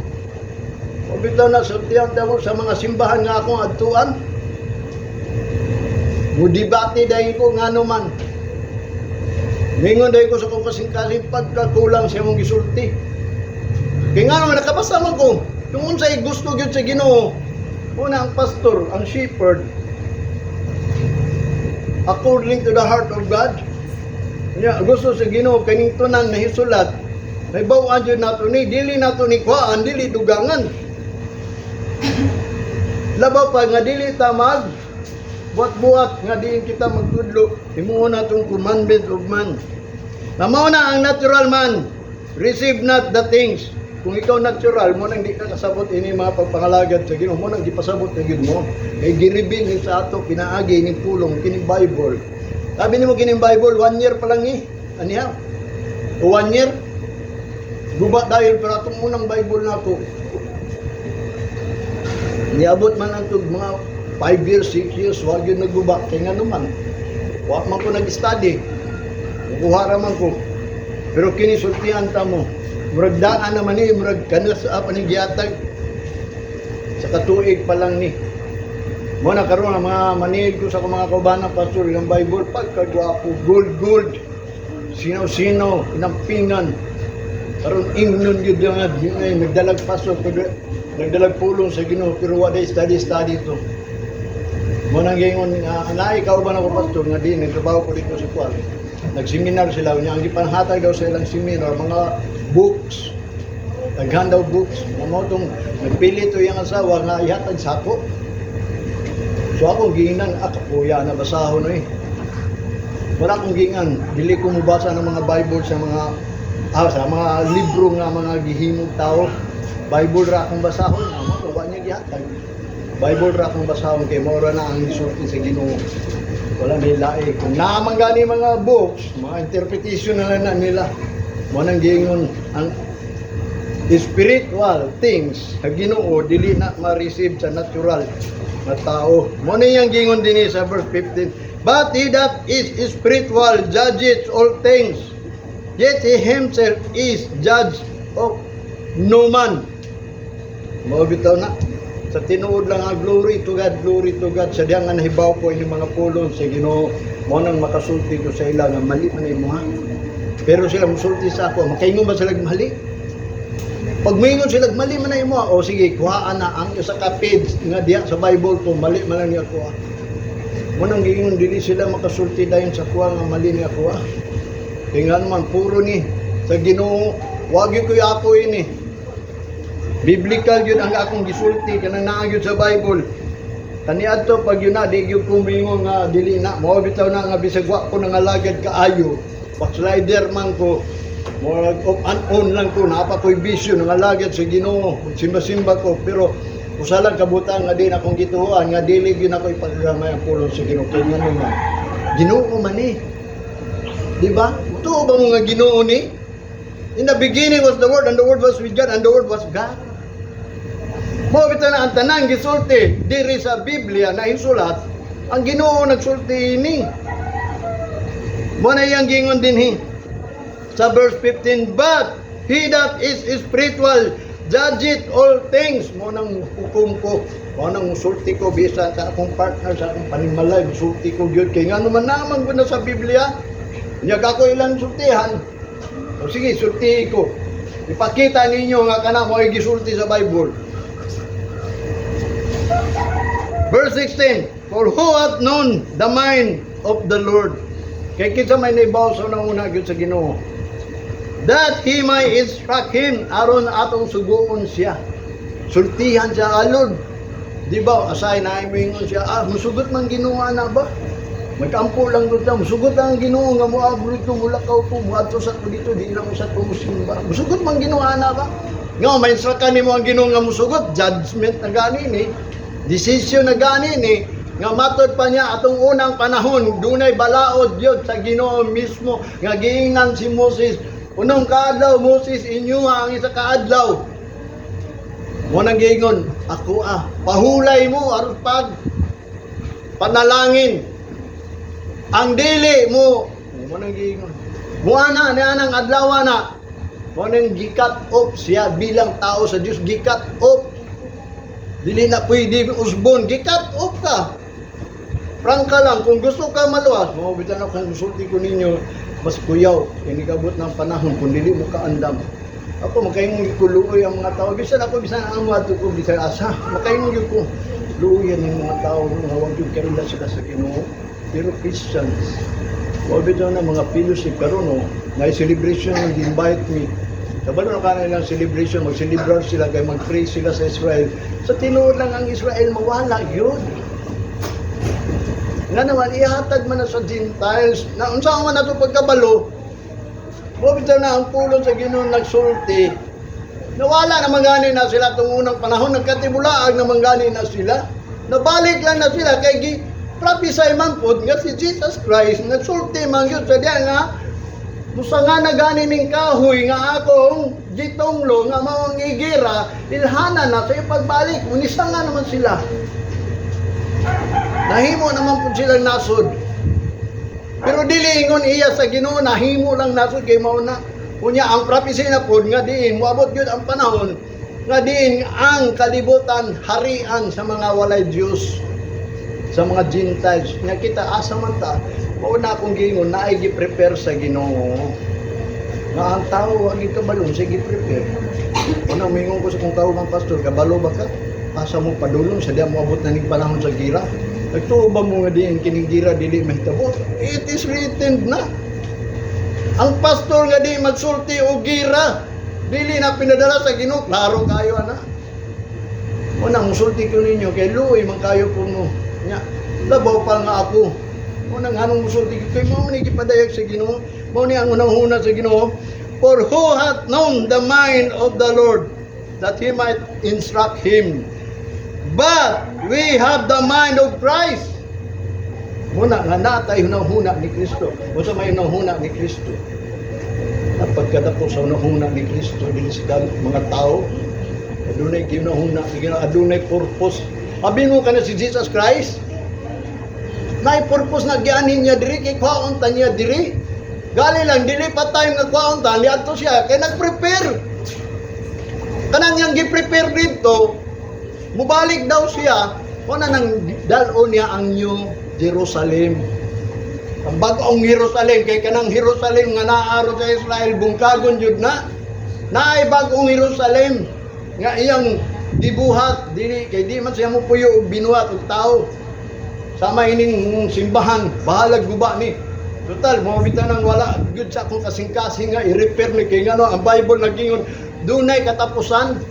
Speaker 1: O bitaw na sultihan mo sa mga simbahan nga akong adtuan. Mudibate dahil ko ngano man. Mingon dahil ko sa kong kasing-kasing pagkakulang siya mong gisulti. Kaya nga naman, nakabasa man ko. Kung unsay gusto gyud sa Ginoo, una ang pastor, ang shepherd, according to the heart of God. Nya gusto sa Ginoo kaning tunan na hisulat, may bawaan jud nato ni, dili nato ni kuhaan, dili dugangan. Labaw pa nga dili ta mag buhat-buhat nga diin kita magtudlo, himuon natong commandment of man. Na mao na ang natural man receive not the things. Kung ikaw natural mo nang di ka kasabot ini mga pagpangalagad sa Ginoo, mo nang gipasabot na gyud mo. Kay gi-reveal ni sa ato pinaagi ni pulong kining Bible. Sabi nimo kining Bible one year pa lang eh. Aniya? O one year? Guba dahil, pero atong unang Bible nako, niabot man ang tug mga 5 years, 6 years, wag yun nagguba. Kaya nga naman, wa man ko nag-study. Kukuha ra man ko. Pero kinisultihan ta mo. Murag daan naman ni, murag kanas sa pa ni giatag. Sa katuig pa lang ni. Mo na karon ang mga manihid ko sa akong mga kaubanan pastor ng Bible pagkagwapo, gold gold. Sino-sino, inampingan. Karon ingnon gyud nga ngay nagdalag pastor pero nagdalag pulong sa Ginoo pero wa day study study to. Mo nang gingon nga naay kauban ako pastor nga di nagtrabaho ko dito sa kuan. Nagseminar sila niya, ang gipanhatag daw sa ilang seminar mga books. Daghan daw books. Mo tong nagpili to iyang asawa nga ihatag sa ako. So ako giingnan, ah, kapuya na basahon eh. Wala akong giingan, dili ko mobasa ng mga Bible sa mga libro nga mga gihimong tao. Bible ra akong basahon, amo wa niya gihatag. Bible ra akong basahon kay mao ra na ang gisulti sa Ginoo. Wala nila eh. Kung naa man gani mga books, mga interpretation na lang na nila. Mo nang giingon ang spiritual things sa Ginoo dili na ma-receive sa natural na tao. Mo na iyang giingon dinhi sa verse 15. "But he that is spiritual judges all things, yet he himself is judge of no man." Mao bitaw na. Sa tinuod lang ang glory to God, glory to God. Sa diyang nga nahibaw ko inyong mga pulong sa Ginoo, mo nang makasulti ko sa ila nga mali man imo ha. Pero sila musulti sa ako, makaingon ba sila mali? Pag moingon sila mali man na imo, o sige, kuhaan na ang isa ka page nga diha sa Bible ko, mali man lang niya kuha. Mo nang giingon dili sila makasulti dayon sa kuha nga mali niya kuha. Kay nga naman puro ni sa Ginoo, wag gyud ko ako ini. Biblical yun ang akong gisulti kanang naa gyud sa Bible. Kaniadto pag yun na di gyud ko moingon nga dili na mao bitaw na nga bisag wa ko nangalagad kaayo. Backslider man ko. Murag off and on lang ko, naa pa ko'y bisyo, nangalagad sa Ginoo, simba-simba ko, pero usa lang kabutang nga di na akong gituohan nga dili gyud ako ipagagamay ang pulong sa Ginoo kay ngano man Ginoo man eh. Di ba? Tuo ba mo nga Ginoo ni? "In the beginning was the Word, and the Word was with God, and the Word was God." Mao bitaw na ang tanang gisulti diri sa Biblia na isulat, ang Ginoo nagsulti ini. Mo na iyang gingon dinhi sa verse 15, "But he that is spiritual judgeth all things." Mo nang hukom ko, mo nang musulti ko bisa sa akong partner, sa akong panimalay, musulti ko gyud kay ngano man naman gud na sa Biblia. Nya ako ilang sultihan. O sige, sultihi ko. Ipakita ninyo nga kana mo ay gisulti sa Bible. Verse 16, "For who hath known the mind of the Lord?" Kay kinsa may naibaw sa unang-una gyud sa Ginoo? "That he may instruct him," aron atong suguon siya. Sultihan siya alod. Di ba, asay na ingon siya, ah, musugot man Ginoo na ba? Magampo lang gud ta, musugot ang Ginoo nga moabot dito, mulakaw ko, muadto sa ko dito, di lang sa ko musimba. Musugot man Ginoo ana ba? Nga may instruction nimo ang Ginoo nga musugot, judgment na gani ni, decision na gani ni, nga matod pa niya atong unang panahon, dunay balaod yun sa Ginoo mismo nga giingnan si Moses, "Unong kaadlaw, Moses, inyo ang isa kaadlaw." Mo nang giingon, "Ako ah, pahulay mo aron pag panalangin. Ang dili mo," mo nang giingon. Mo ana ni anang adlaw na. Mo nang gi-cut off siya bilang tao sa Dios, gi-cut off. Dili na pwede usbon, gi-cut off ka. Prangka lang, kung gusto ka maluwas, mo bitan ako kang musulti ko ninyo, mas kuyaw, inikabot ng panahon, kung dili mo kaandam. Ako, makaingon ko luoy ang mga tao. Bisan ako, bisan ang amo ato ko, bisan asa. Makaingon gyud ko, luoyan ng mga tao, nga wag yung kaila sila sa Ginoo. Pero Christians, wa bitaw na mga fellowship karon no, na celebration ng invite me. Kabalo na kana ilang celebration, mag-celebrar sila kay mag-pray sila sa Israel. Sa tinuod lang ang Israel mawala yun. Nga naman, ihatag man na sa Gentiles. Na unsa man nato pagkabalo, mo bitaw na ang pulong sa Ginoo nagsulti. Nawala naman gani na sila itong unang panahon, nagkatibulaag naman gani na sila. Nabalik lang na sila kay gi prophesy man pod nga si Jesus Christ nagsulti man gyud sa diya nga musa nga na gani ning kahoy nga akong gitunglo nga mao ang igira, ilhana na sa ipagbalik. Unisa nga naman sila. Nahimo naman pud silang nasod. Pero dili ingon iya sa Ginoo nahimo lang nasod kay mao na. Unya ang prophecy na pod nga diin moabot gyud ang panahon nga diin ang kalibutan harian sa mga walay Dios, sa mga Gentiles. Nga kita, asa man ta? Mao na akong giingon, naay gi-prepare sa Ginoo. Nga ang tao wa gyud kabalo sa gi-prepare. Una mingon ko sa kong tao bang pastor, "Kabalo ba ka? Asa mo padulong sa diya moabot na ning panahon sa gira? Nagtuo ba mo nga diin kining gira dili mahitabo? It is written na." Ang pastor nga di magsulti og gira, dili na pinadala sa Ginoo, klaro kayo ana. Una musulti ko ninyo kay luoy man kayo kuno. Nya, labaw pa nga ako. Una nganong musulti ko kay mao ni gipadayag sa Ginoo, mao ni ang unang-una sa Ginoo. "For who hath known the mind of the Lord that he might instruct him? But we have the mind of Christ." Muna nga natay hunahuna ni Kristo. Unsa may hunahuna ni Kristo? At pagkadako sa hunahuna ni Kristo dili sa mga tao, adunay ginahuna, adunay purpose. Abi mo kana si Jesus Christ, nay purpose na gianin niya diri kay kwaon ta niya diri. Gali lang dili pa time nga kwaon ta niadto siya kay nagprepare. Kanang niyang gi-prepare dito, mubalik daw siya, wala nang dal-on niya ang New Jerusalem. Ang bag-ong Jerusalem kay kanang Jerusalem nga naaro sa Israel bungkagon jud na. Naay bag-ong Jerusalem nga iyang gibuhat dili kay di man siya mo puyo og binuhat og tao. Sama ining simbahan, bahalag guba ni. Total, mo bitaw nang wala gyud sa akong kasing-kasing nga i-repair ni kay ngano ang Bible nagingon dunay katapusan.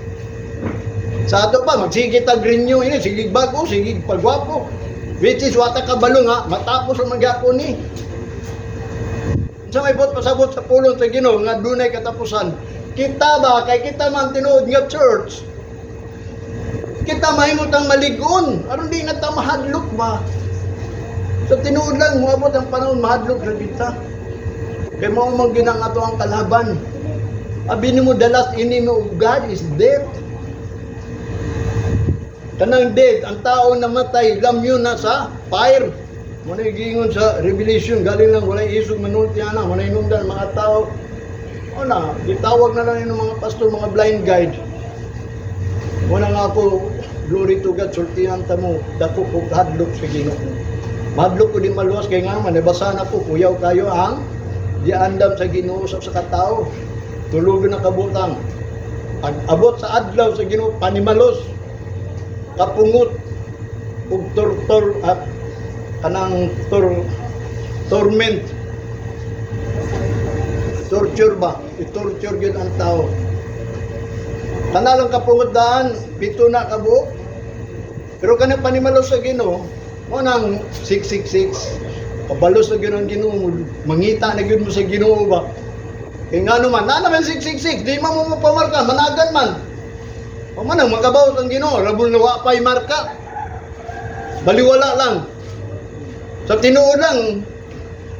Speaker 1: Sa ato pa magsige tag renew ini, sige bago, sige pagwapo. Which is wata kabalo nga matapos ang magyapon ni. Sa may bot pasabot sa pulong sa Ginoo nga dunay katapusan. Kita ba kay kita man tinuod nga church. Kita mahimutang maligon aron di na ta mahadlok ba. Sa tinuod lang moabot ang panahon mahadlok ra kita. Kay mao man gyud ang ato ang kalaban. Abi nimo the last enemy of God is death. Kanang dead, ang tao namatay, lamyon na sa fire. Muna giingon sa Revelation, galing lang, walay isog manulti ana, walay nungdan mga tao. O na, gitawag na lang yung mga pastor, mga blind guide. Muna nga ako, glory to God, sultihan ta mo, dako ko hadlok sa Ginoo. Mahadlok ko di maluwas kay nga man, nabasa na ko, kuyaw kayo ang giandam sa Ginoo sa katao. Tulugon na kabutang. Ag abot sa adlaw sa Ginoo, panimalos, kapungot ug tortor at kanang torment, torture ba, i-torture gyud ang tao. Kana lang kapungot daan, 7 na kabuok, pero kanang panimalos sa Ginoo mo nang 666. Kabalos na gyud ang Ginoo, mangita na gyud mo sa Ginoo ba. Kay nga naman, na naman 666, di man mo mapamarka, managan man. O man ang makabaw ang Ginoo, rabul na wa pa'y marka. Baliwala lang. Sa tinuod lang,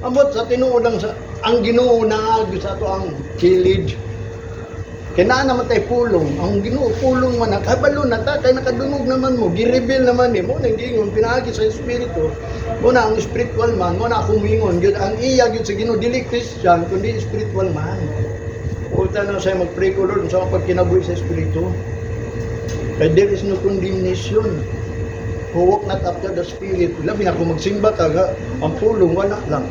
Speaker 1: ambot sa tinuod lang sa ang Ginoo naagi sa ato ang kilid. Kay naa naman tay pulong, ang Ginoo pulong man, kabalo na ta kay nakadungog naman mo, gi-reveal naman ni mo nang giingon pinaagi sa espiritu. Mo na ang spiritual man, mo na akong mingon gyud ang iya gyud sa Ginoo, dili Christian kundi spiritual man. Ulta na siya mag-pray ko, Lord, sa pagkinabuhi sa espiritu. Kay there is no condemnation who walk not after the Spirit. Labi na kung magsimba ka, ang pulong wala lang.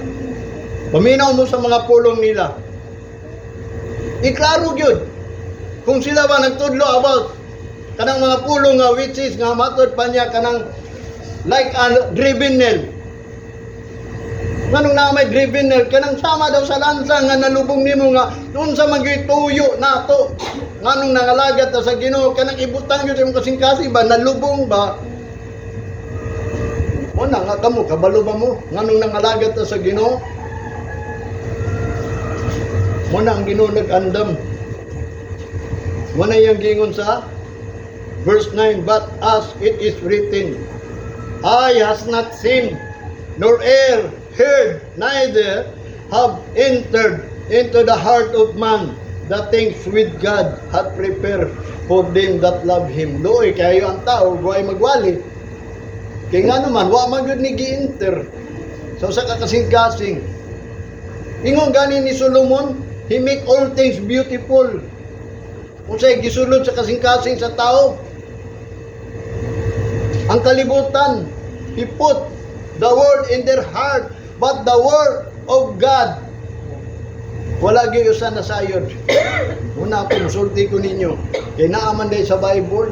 Speaker 1: Paminaw mo sa mga pulong nila. Iklaro gyud. Kung sila ba nagtudlo about kanang mga pulong nga which is nga matod pa niya kanang like a driven nail. Nganong naa may driven nail, kanang sama daw sa lansa nga nalubong nimo nga unsa man gyud tuyo nato. Nganong nangalagad ta sa Ginoo, kanang ibutang gyud sa imong kasing-kasing ba, nalubong ba? O na nga kamo, kabalo ba mo? Nganong nangalagad ta sa Ginoo? Mo na ang Ginoo nag-andam. Mo na iyang gingon sa verse 9, "But as it is written, eye has not seen, nor ear heard, neither have entered into the heart of man the things which God hath prepared for them that love Him." Luoy kayo ang tao, buhay magwali. Kaya nga naman, wa man gyud ni gi-enter sa usa ka kasing-kasing. Ingon gani ni Solomon, "He make all things beautiful." Unsay gisulod sa kasing-kasing sa tao? Ang kalibutan, He put the word in their heart, but the word of God, wala gyud usa na sayod. Una ako, musulti ko ninyo. Kay naa man day sa Bible.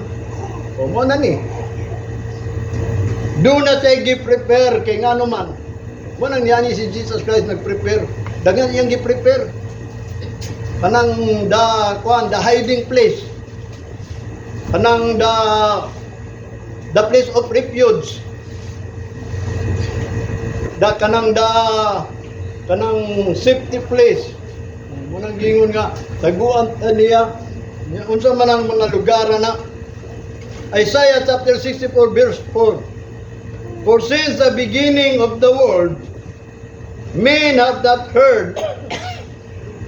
Speaker 1: O mo na ni. Do na siya gi-prepare kay ngano man. Mo nang niyani si Jesus Christ nag-prepare. Daghan iyang gi-prepare. Kanang the kuan, the hiding place. Kanang the place of refuge. The kanang the kanang safety place. Mo nang gingon nga taguan ta niya. Unsa man ang mga lugar na Isaiah chapter 64 verse 4. "For since the beginning of the world, men have not heard,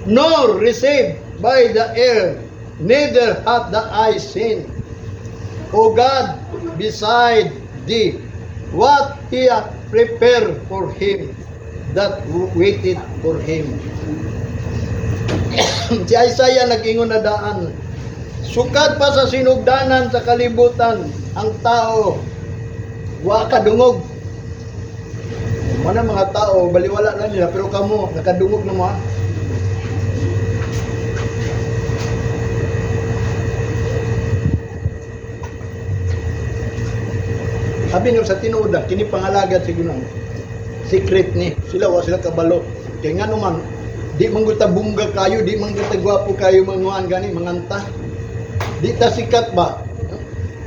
Speaker 1: nor received by the ear, neither hath the eye seen, O God, beside thee, what he hath prepared for him that waited for him." Si Isaiah nag-ingon na daan, sukad pa sa sinugdanan sa kalibutan, ang tao, wa kadungog. Mana mga tao, baliwala na nila, pero kamo, nakadungog na mo ha. Sabi niyo sa tinuod na, kini pangalagad sa Ginoo. Secret ni sila, wa sila kabalo. Kay nga naman, di man gud ta bungga kayo, di man gud ta gwapo kayo manguan gani manganta. Di ta sikat ba?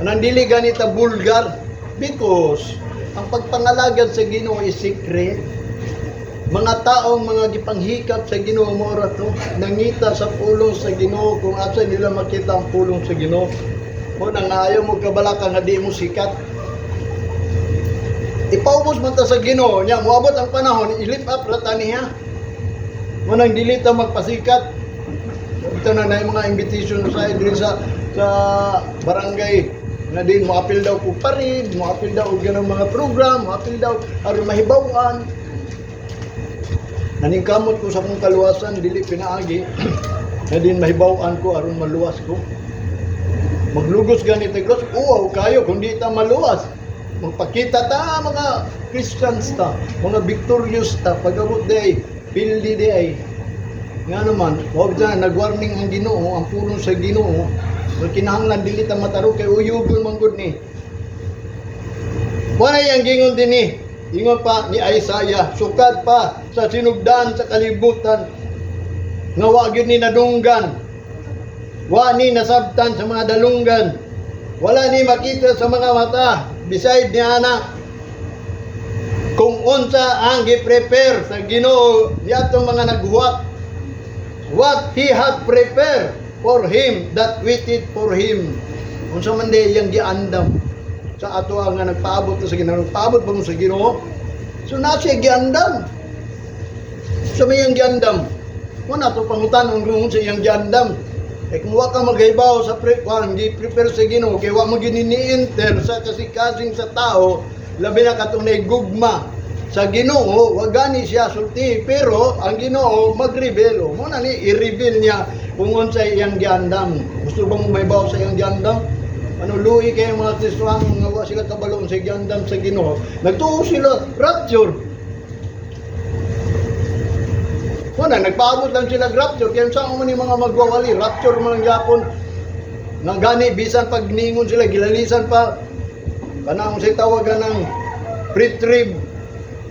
Speaker 1: Anang dili gani ta bulgar because ang pagpangalagad sa Ginoo is secret. Mga taong mga gipanghikap sa Ginoo mo ra to, nangita sa pulong sa Ginoo kung asa nila makita ang pulong sa Ginoo. Mo nang ayaw mo kabalaka nga di mo sikat. Ipaubos man ta sa Ginoo nya, moabot ang panahon, i-lift up ra ta niya. Mo nang dili ta magpasikat. Ito na na yung mga invitation sa diri sa barangay nga din moapil daw ko parid, moapil daw og ganang mga program, moapil daw aron mahibaw-an. Naningkamot ko sa akong kaluwasan, dili pinaagi na din mahibaw-an ko aron maluwas ko. Maglugos gani taglos, uwaw kayo kung di ta maluwas. Magpakita ta mga Christians ta, mga victorious ta, pag-abot day, pildi day. Nga naman, wag na nag-warning ang Ginoo, ang pulong sa Ginoo, wag kinahanglan dili ta mataro kay uyugon man gud ni. Wala yang gingon dinhi. Ingon pa ni Isaiah, sukad pa sa sinugdan sa kalibutan nga wa gyud ni nadunggan. Wa ni nasabtan sa mga dalunggan. Wala ni makita sa mga mata beside ni ana. Kung unsa ang gi-prepare sa Ginoo niadtong mga naghuwat. What He had prepared for him that waited for Him. Unsa man di iyang giandam sa ato nga nagpaabot na sa Ginoo. Nagpaabot ba mo sa Ginoo? So na siya giandam. Sa may iyang giandam. Wala to pangutan kung unsa iyang giandam. Eh kung wa ka maghibaw sa pre kwan gi-prepare sa Ginoo kay wa mo gini ni-enter sa kasing-kasing sa tao, labi na katong gugma sa Ginoo, wa gani siya sulti, pero ang Ginoo mag-reveal. Mo na ni i-reveal niya kung unsay iyang giandam. Gusto ba mo mahibaw sa iyang giandam? Ano, luhi kayo mga Kristiyano nga wa sila kabalo sa giandam sa Ginoo. Nagtuo sila rapture. Wala, nagpaabot lang sila rapture. Kaya saan mo ni mga magwawali, rapture man ang yapon. Nga gani, bisan pag ningon sila, gilalisan pa. Kanang say tawagan ng pre-trib,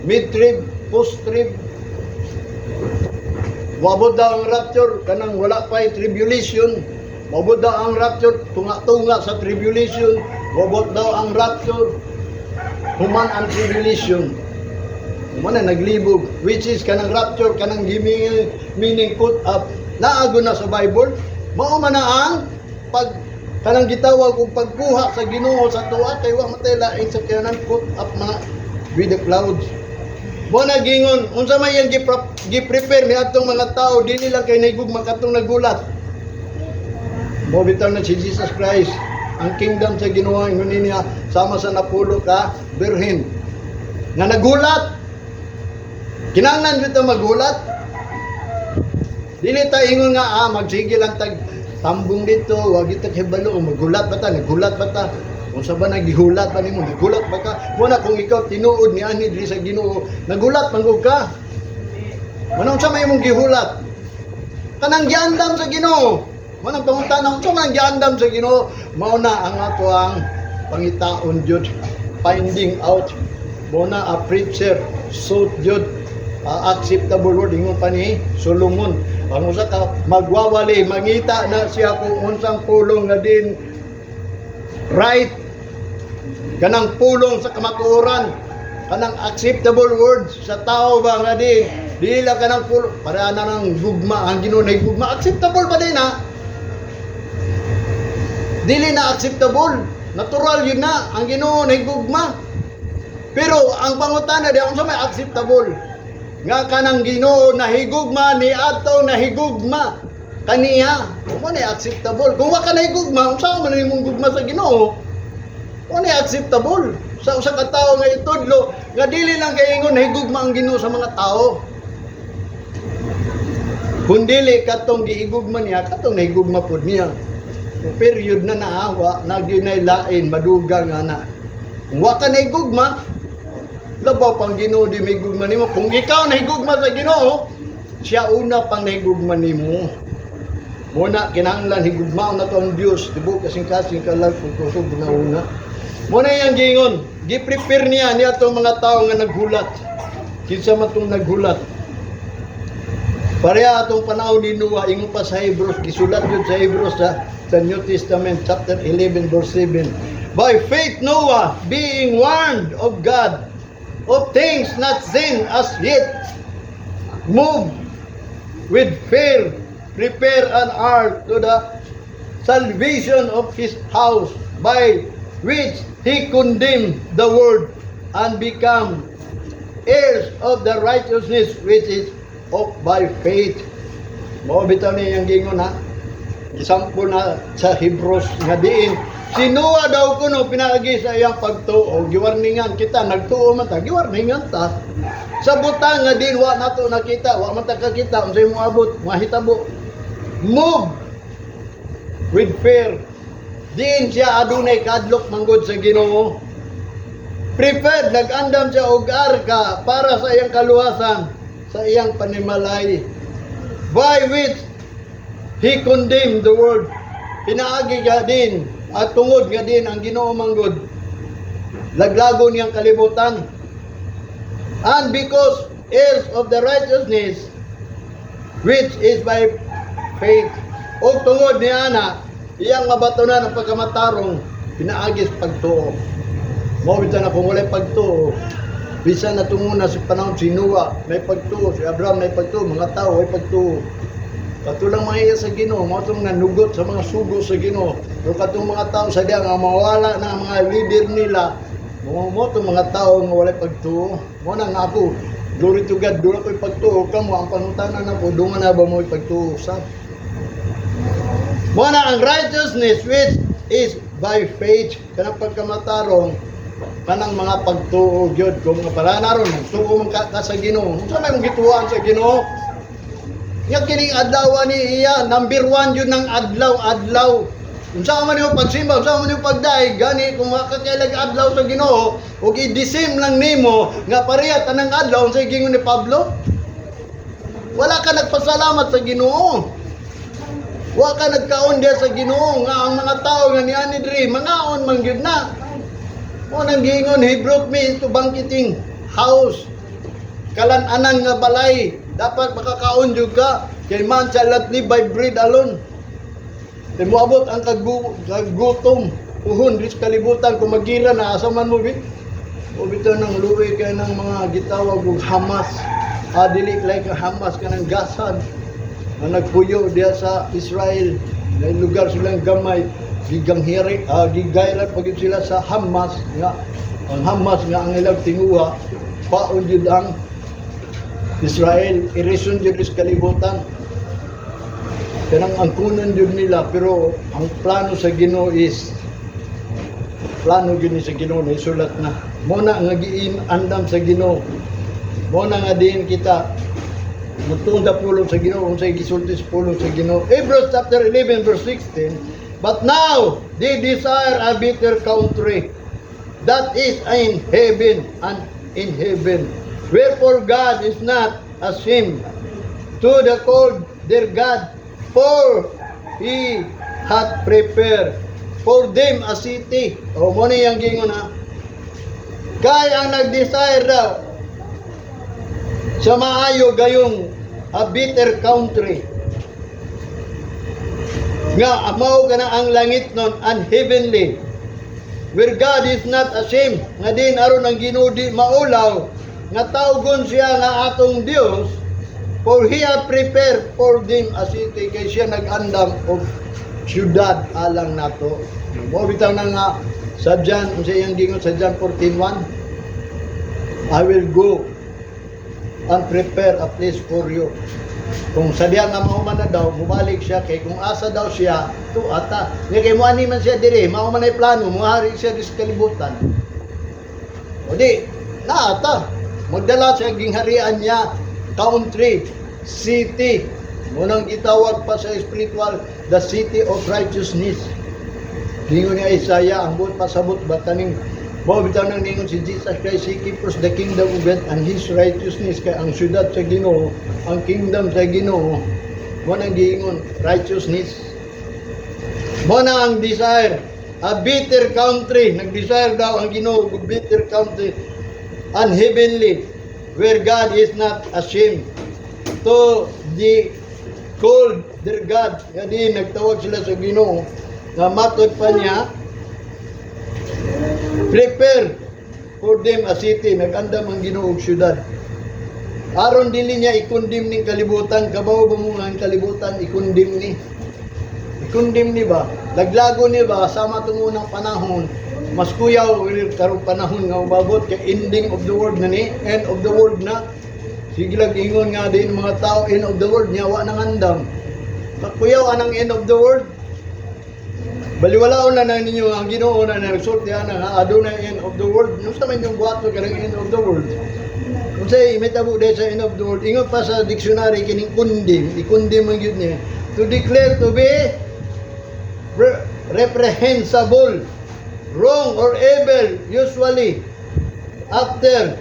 Speaker 1: mid-trib, post-trib. Wabot daw ang rapture, kanang wala pa yung tribulation. Wabot daw ang rapture, tunga-tunga sa tribulation. Wabot daw ang rapture, human ang tribulation. Muna naglibog, which is kanang rapture, kanang giming, meaning put up, naago na sa Bible. Mao man na ang pag kanang gitawag og pagkuha sa Ginoo sa tuwa kay wa matay laing sa kanan, put up mga with the clouds. Mo na gingon unsa may iyang gi-prepare ni atong mga tao, dili lang kay naigugma katong nagulat. Mo bitaw na si Jesus Christ ang kingdom sa Ginoo, ingon niya, sama sa napulo ka birhen nga nagulat. Kinahanglan dito magulat. Dili ta ingon nga magsige lang tag tambong dito, wag kita hibalo magulat ba ta, nagulat ba ta? Kung sa ba nagihulat ba nimo, nagulat ba ka? Muna kung ikaw tinuod ni ani diri sa Ginoo, nagulat man gud ka. Manong sa may imong gihulat? Kanang giandam sa Ginoo. Manang pangutana, unsa man ang giandam sa Ginoo? Mao na ang ato ang pangitaon jud, finding out. Mao na a preacher sought jud, acceptable word, ingon pa ni Solomon. Ang usa ka magwawali, mangita na siya kung unsang pulong nga din right, kanang pulong sa kamatuoran, kanang acceptable words sa tao ba nga di di lang kanang pulong para na ng gugma ang Ginoo, na gugma, acceptable ba din ha? Dili na acceptable, natural yun na ang Ginoo na gugma, pero ang pangutana di unsa may acceptable nga kanang Ginoo nahigugma ni ato, nahigugma kaniya mo na acceptable. Kung wa ka nahigugma, unsa man imong gugma sa Ginoo? Mo na acceptable sa usa ka tawo nga itudlo nga dili lang kay ingon nahigugma ang Ginoo sa mga tao, kung dili katong giigugma niya, katong nahigugma pud niya. Period na naawa na gyud lain madugang nga na kung wa ka nahigugma, labaw pang Ginoo di may gugma nimo. Kung ikaw nahigugma sa Ginoo, siya una pang nahigugma nimo. Muna kinahanglan higugmaon na to ang Dios, tibuok kasing-kasing, kalag ug kusog na una. Muna yang gingon, gi-prepare niya niya atong mga tao nga naghulat. Kinsa man tong naghulat? Pareha atong panahon ni Noah, ingon pa sa Hebrews, gisulat yun sa Hebrews sa New Testament, chapter 11, verse 7. By faith Noah, being warned of God, of things not seen as yet, moved with fear, prepare an ark to the salvation of his house, by which he condemned the world and become heirs of the righteousness which is of by faith. Mao bitaw ni iyang gingon ha. Example na sa Hebrews nga diin si Noah daw kuno pinaagi sa iyang pagtuo, giwarningan kita, nagtuo man ta, giwarningan ta sa butang nga din wa nato nakita, wa man ta kakita unsay moabot, mahitabo. Move with fear, diin siya adunay kadlok manggod sa Ginoo. Prepared, nag-andam siya og arka para sa iyang kaluwasan, sa iyang panimalay, by which he condemned the world. Pinaagi nga din at tungod nga din ang Ginoo manggod laglago niyang kalibutan. And because heirs of the righteousness which is by faith. O tungod ni ana, iyang mabatunan ang pagkamatarong pinaagi sa pagtuo. Mao bitaw na kung walay pagtuo, Bisan na tunguna sa panahon si Noah, may pagtuo, si Abraham may pagtuo, mga tao may pagtuo. Katulang mga iya sa Ginoo, mao tong nanugot sa mga sugo sa Ginoo. Pero katong mga tao sa diya nga mawala na ang mga leader nila, mao tong mga tao nga walay pagtuo. Mao na nga ako, glory to God, duna ko'y pagtuo kamo ang pangutana nako, dungan na ba mo pagtuo sa? Mao na ang righteousness which is by faith, kanang pagkamatarong kanang mga pagtuo gyud. Kung nga pala naron nagtuo man ka sa Ginoo, unsa may mong gituoan sa Ginoo? Nya kining adlaw ni iya, number one yun ng adlaw adlaw. Unsa man yung pagsimba, unsa man yung pagdaig, gani kung makakailag adlaw sa Ginoo ug i-disim lang nimo nga pareha tanang adlaw, unsay gingon ni Pablo? Wala ka nagpasalamat sa Ginoo. Wa ka nagkaon diya sa Ginoo nga ang mga tao nga niani diri mangaon man gyud na. Mao nang giingon, "He brought me into banqueting house." Kalan-anan nga balay, dapat makakaon jud ka kay man shall not live by bread alone. Kay moabot ang kagutom puhon diri sa kalibutan kung magira na asa man mo bi. O bitaw nang luwi kay ng mga gitawag og Hamas. Ah, dili like ang Hamas, kanang Gaza nga nagpuyo diya sa Israel na lugar silang gamay, giganghiri, gigayran pa gyud sila sa Hamas, nga ang Hamas nga ang ilang tinguha paon jud ang Israel, irison jud sa kalibutan, kanang angkunan jud nila. Pero ang plano sa Ginoo is plano gyud ni sa Ginoo na isulat na. Mo na nga giandam sa Ginoo, mo na nga diin kita mutuon sa pulong sa Ginoo, unsay gisulti sa pulong sa Ginoo. Hebrews chapter 11 verse 16: "But now they desire a better country, that is in heaven, and in heaven. Wherefore God is not ashamed to the called their God, for He hath prepared for them a city." O mo ni yang gingon ha. Kay ang nag-desire daw sa maayo gayong a better country nga mao kana ang langit nun and heavenly, where God is not ashamed, nga din aron ang Ginoo di maulaw nga tawgon siya nga atong Dios, for He hath prepared for them a city, kay siya nag-andam og syudad alang nato. Mo bitaw na nga sa John, unsa iyang gingon sa John 14:1? "I will go and prepare a place for you." Kung sa diya nga mao man na daw, mubalik siya kay kung asa daw siya, tu ata. Nya kay mo ani man siya diri, mao man ay plano, mohari siya di sa kalibutan. O di, naata. Magdala siya gingharian niya, country, city. Munang gitawag pa sa spiritual, the city of righteousness. Ningon ni Isaiah, ang buot pasabot ba kaning mao bitaw nang ningon si Jesus Christ, "Seek ye first the kingdom of God and His righteousness," kay ang syudad sa Ginoo, ang kingdom sa Ginoo, mo nang giingon righteousness. Mo na ang desire a better country, nag-desire daw ang Ginoo og better country and heavenly, where God is not ashamed to the called their God, nga di nagtawag sila sa Ginoo nga matod pa niya, prepare for them a city. Nag-andam ang Ginoo og syudad aron dili niya i-condemn ning kalibutan. Kabaw ba mo nga ang kalibutan i-condemn ni, i-condemn ni ba, laglago ni ba? Sama tong unang panahon, mas kuyaw karong panahon nga umabot kay ending of the world na ni, end of the world na. Sige lang ingon nga din mga tao, end of the world niya, wa nang andam. Kakuyaw anang end of the world. Baliwalaon na na ninyo ang Ginoo na nagsulti ana nga adunay end of the world. Unsa man yung buhaton kanang end of the world? Unsay may tabo dahil sa end of the world? Ingon pa sa dictionary kining condemn, i-condemn man gyud niya, to declare to be reprehensible, wrong or evil, usually after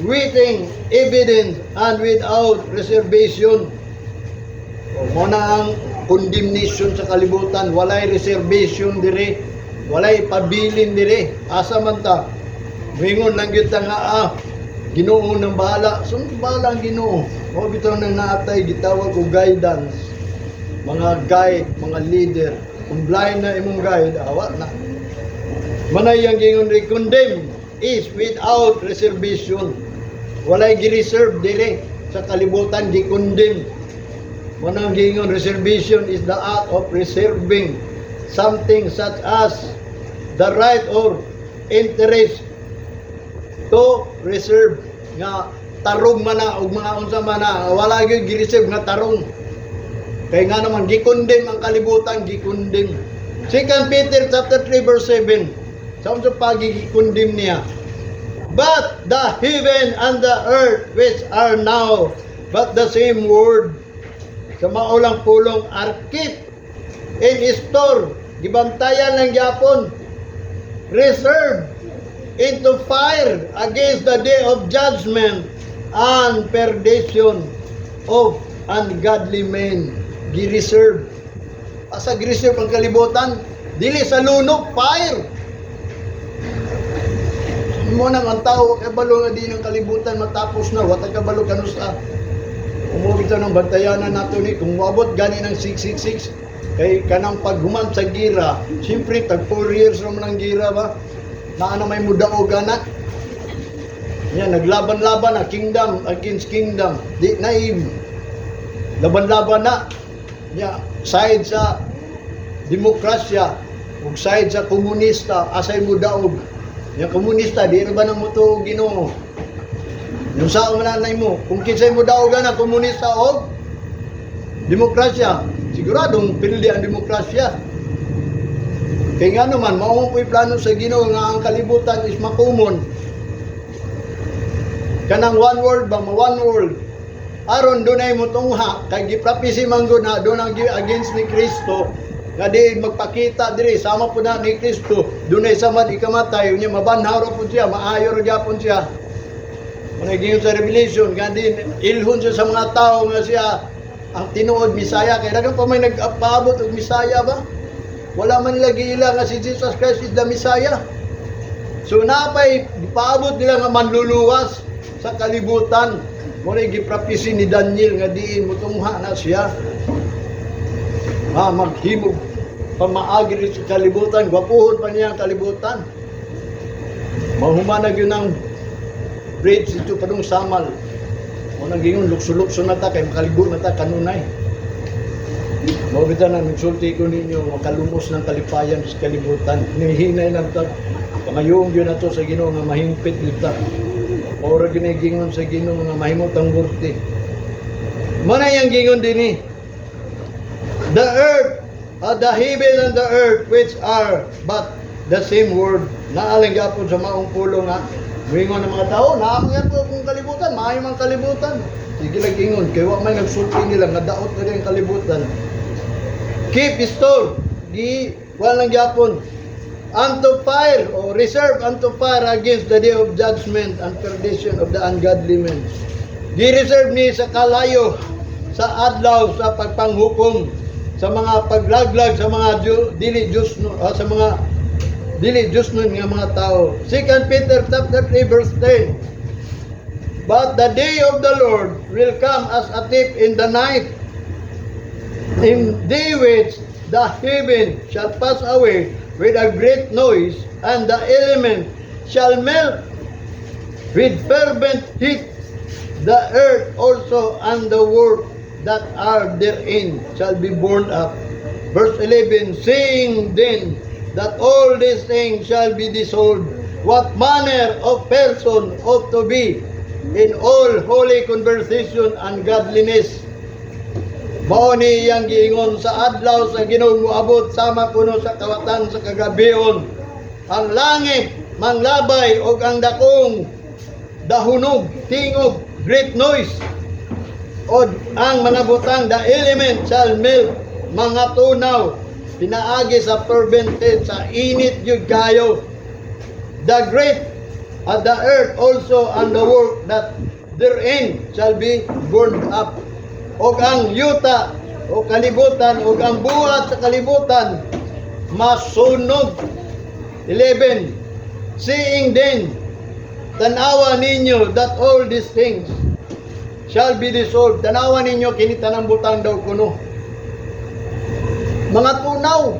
Speaker 1: weighing evidence and without reservation. O, mo na ang condemnation sa kalibutan, walay reservation dire, walay pabilin dire. Asa man ta? Mingon lang gyud ta nga Ginoo nang bahala. So bahala ang Ginoo. Mao bitaw nang naatay gitawag og guidance. Mga guide, mga leader. Kung blind na imong guide, awa na. Manay ang gingon ri condemn. is without reservation. Walay gi-reserve dire sa kalibutan, gi-condemn. Mao nang giingon, reservation is the act of reserving something such as the right or interest to reserve, nga tarong man na og mga unsa man na, wala gyud gi-reserve nga tarong. Kay nga naman gi-condemn ang kalibutan, gi-condemn. 2 Peter chapter 3 verse 7. Sa unsa pagi gi-condemn niya? "But the heaven and the earth, which are now but the same word," sa mao lang pulong, "are kept in store," gibantayan lang gyapon, "reserved into fire against the day of judgment and perdition of ungodly men." Gi-reserve. Asa gi-reserve ang kalibutan? Dili sa lunok, fire. Mao nang ang tao kabalo nga di ng kalibutan matapos na, wa ta kabalo kanusa. Umuwi ta ng bantayanan nato ni kung moabot gani ng 666, kay kanang paghuman sa gira, siyempre tag 4 years naman ang gira ba? Naa na may mudaog ana. Yan, naglaban-laban na, kingdom against kingdom. Di na laban-laban na. Ya, side sa demokrasya ug side sa komunista, asay mo daog? Yung komunista, di ra ba nang mutuo Ginoo? Yung sa man mo, kung kinsay mo daog na, komunista og demokrasya, siguradong pildi ang demokrasya. Kay nga naman, mao po'y plano sa Ginoo nga ang kalibutan is makumon. Kanang one world ba, ma one world. Aron dunay mo tungha, kay giprapisi man gud na doon ang against ni Kristo, nga di magpakita diri sama po na ni Kristo, dunay samad ikamatay unya mabanhaw ra pud siya, maayo ra gyapon siya. Muna giingon sa Revelation nga di ilhon siya sa mga tao nga siya ang tinuod Misaya, kay daghan pa may nagpaabot og Misaya ba? Wala man nila giila nga si Jesus Christ is the Messiah. So napay paabot nila nga manluluwas sa kalibutan. Mao na giprapisi ni Daniel nga diin mutungha na siya. Ha, maghimog pamaagi rin sa kalibutan, gwapuhon pa niya ang kalibutan. Mahuman na gyud ang bridge dito padung Samal. Mao nang gingon, lukso-lukso na ta kay makaligo na ta kanunay. Mao bitaw na nagsulti ko ninyo, makalumos ng kalipayan sa kalibutan. Nihinay lang ta. Pangayong gyud nato sa Ginoo nga mahingpit gyud ta. Mao ra gyud gingon sa Ginoo nga mahimo tang burti. Mao na yang gingon dinhi. "The earth, the heaven and the earth, which are but the same word." Naa lang gyapon sa maong pulong nga muingon ng mga tao, naa man gyapon kung kalibutan, maayo man kalibutan. Sige lang ingon, kay wa may nagsulti nila nga daot na rin ang kalibutan. "Keep store," di wala lang gyapon, "unto fire o reserve unto fire against the day of judgment and perdition of the ungodly men." Gi-reserve ni sa kalayo sa adlaw sa pagpanghukom sa mga paglaglag sa mga dili Diyos no, sa mga dili Diyos nun nga mga tao. 2 Peter chapter 3 verse 10. "But the day of the Lord will come as a thief in the night, in the which the heaven shall pass away with a great noise, and the element shall melt with fervent heat. The earth also and the work that are therein shall be burned up." Verse 11, "Seeing then that all these things shall be dissolved, what manner of person ought to be in all holy conversation and godliness?" Mao ni iyang giingon sa adlaw sa Ginoo moabot sama kuno sa kawatan sa kagabion. Ang langit manglabay og ang dakong dahunog, tingog, great noise. Od ang mga butang, the element shall melt, mga tunaw, pinaagi sa fervent heat, sa init gyud kayo. The great at the earth also and the work that therein shall be burned up. Og ang yuta o kalibutan og ang buhat sa kalibutan masunog. 11. "Seeing then," tanawa ninyo, "that all these things shall be dissolved." Tanawa ninyo kini tanang butang daw kuno mga tunaw.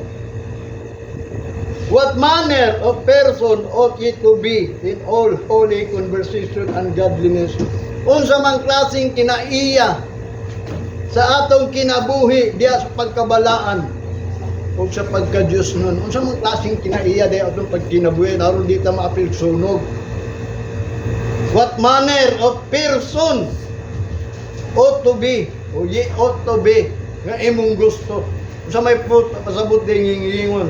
Speaker 1: "What What manner of person ought ye to be in all holy conversation and godliness? Unsa man klaseng kinaiya sa atong kinabuhi diya sa pagkabalaan o sa pagka-Diyos nun? Unsa man klaseng kinaiya diya atong pagkinabuhi aron di ta maapil sunog? What manner of person ought to be o ye ought to be nga imong gusto? Unsa may put pasabot ding ingon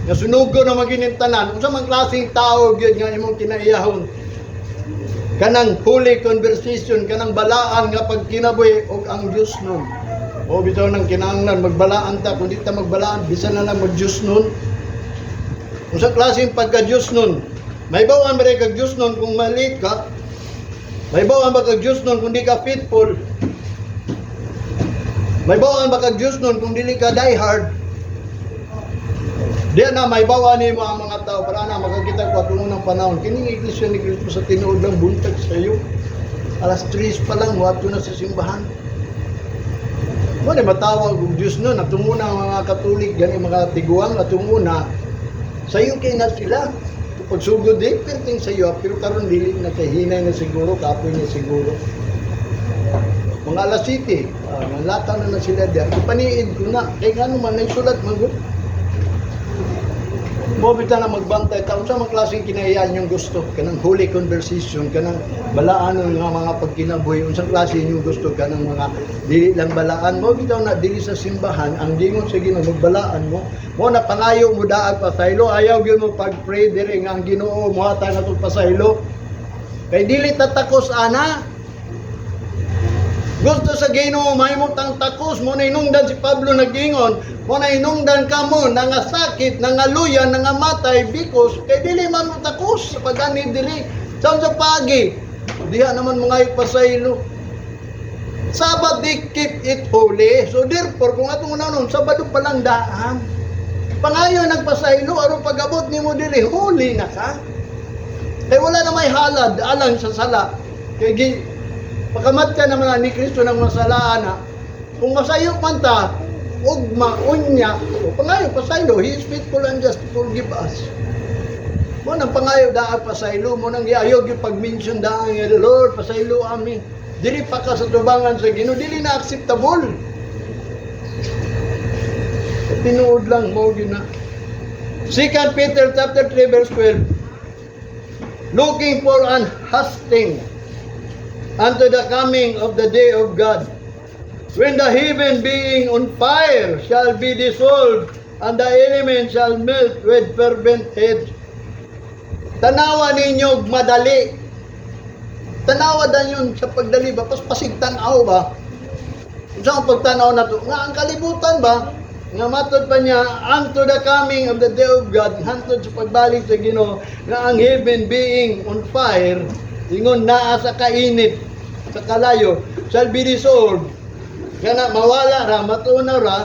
Speaker 1: nga sunugo na magining tanan, unsa man klaseng tao gyud nga imong kinaiyahon? Kanang holy conversation, kanang balaan nga pagkinabuhi og ang Dios nun. O bitaw nang kinahanglan magbalaan ta. Kung di ta magbalaan, bisan na lang mag Dios nun. Unsa klaseng pagka Dios nun? May bawaan ba kag Dios nun kung malit ka? May bawaan ba kag Dios nun kung di ka faithful? May bawaan ba kag Dios nun kung dili ka die hard? Di na may bawa nimo ang mga tao para na makakita ko atong unang panahon. Kining Iglesia ni Cristo sa tinuod lang, buntag sa iyo. Alas 3 pa lang wato na sa simbahan. Mo ni matawag og Dios no atong una ang mga Katolik gani, mga tiguang atong una, sayo kay na sila. Pagsugod di perting sayo, pero karon dili na kay hinay na siguro, kapoy na siguro. Mga alas 7, nalata na na sila diyan. Ipaniid ko na kay ngano man nay sulat man gud. Mo bitaw na magbantay ta unsa man klaseng kinaiyan yung gusto, kanang holy conversation, kanang balaan nga mga pagkinabuhi, unsang klase inyong gusto, kanang mga dili lang balaan mo bitaw na dili sa simbahan. Ang gingon sa Ginoo, magbalaan mo. Mo na pangayo mo daag pasaylo, ayaw gyud mo pag-pray diri nga ang Ginoo mohatag nato pasaylo kay dili ta takos ana. Gusto sa Ginoo mahimo tang takos. Mo na hinungdan si Pablo nag-ingon, mo na hinungdan kamo nangasakit, nangaluya, nangamatay because kay dili man mo takos sa pag-ani diri. Sa pagi, diha naman mga ipasaylo. Sabbath they keep it holy. So therefore, kung atong unanon, Sabado pa lang daan. Pangayo nagpasaylo aron pag-abot nimo diri, holy na ka. Kay wala na may halad alang sa sala. Kay gi pakamatya naman ni Kristo ng masalaan na kung masayo man ta, ugma, unya, o pangayo pasaylo, He is faithful and just to forgive us. Mo nang pangayo daa pasaylo, mo nang giayog yung pag-mention daan nga, "Lord, pasaylo amin." Dili pa ka sa tubangan sa Ginoo, dili na acceptable. Tinuod lang mo gyud na. 2 Peter chapter 3 verse 12. Looking for and hasting unto the coming of the day of God, when the heaven being on fire shall be dissolved, and the elements shall melt with fervent heat. Tanawa ninyo madali. Tanawa dan yun sa pagdali ba? Paspasig tanaw ba? Sa ang pagtanaw na to, nga ang kalibutan ba, nga matod pa niya, unto the coming of the day of God, hantod sa pagbalik sa Ginoo, nga ang heaven being on fire, ingon naa sa kainit, sa kalayo, shall be dissolved. Kana mawala ra, matunaw ra,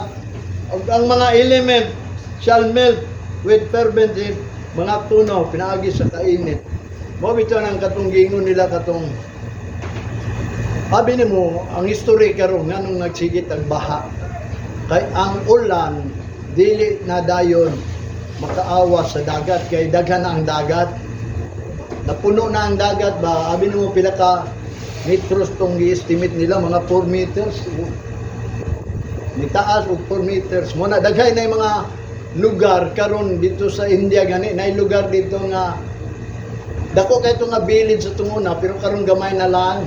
Speaker 1: ug ang mga element shall melt with fervent heat, mga tunaw, pinaagi sa kainit. Mo bitaw ng katong gingon nila katong. Sabi nimo, ang history karon nganong nagsigit ang baha. Kay ang ulan dili na dayon makaawas sa dagat kay daghan na ang dagat. Napuno na ang dagat ba? Abi nimo pila ka metros tong gi-estimate nila, mga 4 meters. Nitaas og 4 meters. Mo na daghay na yung mga lugar karon dito sa India gani, na lugar dito nga dako kay nga village sa tunguna pero karon gamay na lang.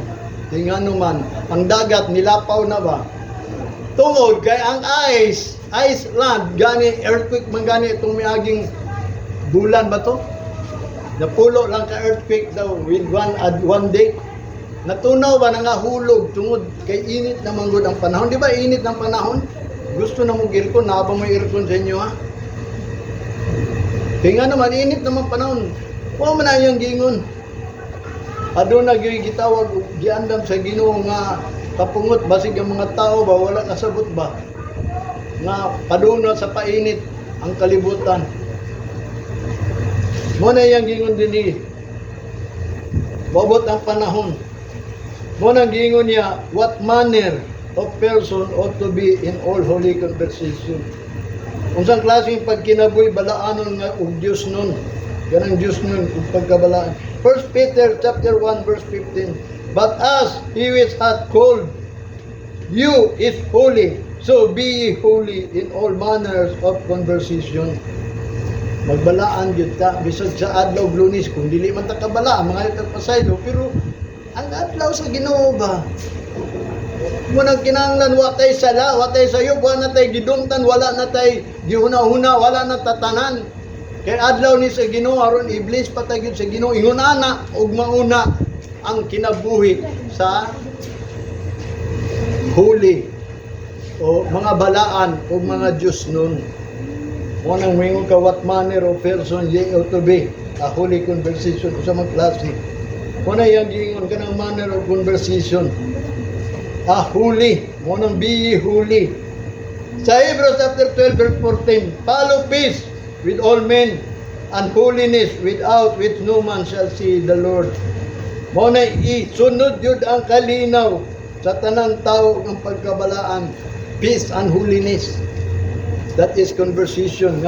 Speaker 1: Di nga man, ang dagat nilapaw na ba? Tungod kay ang ice, Iceland, gani earthquake man gani itong miaging bulan ba to? Napulo lang ka earthquake daw with one at one day. Natunaw ba, nangahulog tungod kay init na manggod ang panahon. Di ba init ng panahon? Gusto na mo aircon, naa ba mo aircon sa inyo ha? Kaya nga naman, init naman panahon. Wa man na iyang gingon. Aduna gyud gitawag og giandam sa Ginoo nga kapungot basig ang mga tao ba wala kasabot ba nga padungnon sa painit ang kalibutan. Mo na iyang gingon dinhi. Mobot ang panahon. Mo nang gingon niya, what manner of person ought to be in all holy conversation. Unsang klaseng pagkinabuhi balaanon nga og Dios nun? Ganang Dios nun ug pagkabalaan. 1 Peter chapter 1 verse 15. "But as he which hath called you is holy, so be ye holy in all manners of conversation." Magbalaan gyud ta bisag sa adlaw Lunes. Kung dili man ta kabalaan, mga tag pasaylo, pero ang adlaw sa Ginoo ba? Mo nang kinahanglan wa tay sala, wa tay sayop, wa na tay gidumtan, wala na tay gihuna-huna, wala na tatanan. Kay adlaw ni sa Ginoo aron i-bless pa ta gyud sa Ginoo. Ingon ana ug mauna ang kinabuhi sa holy o mga balaan o mga Diyos nun. Mo nang moingon ka, "What manner of person ye ought to be?" A holy conversation, usa man klase. Mo na yang giingon kanang manner of conversation. A holy, mo nang be ye holy. Sa Hebrews chapter 12 verse 14, "Follow peace with all men and holiness, without which no man shall see the Lord." Mo na isunod yun ang kalinaw sa tanang tao ng pagkabalaan. Peace and holiness. That is conversation.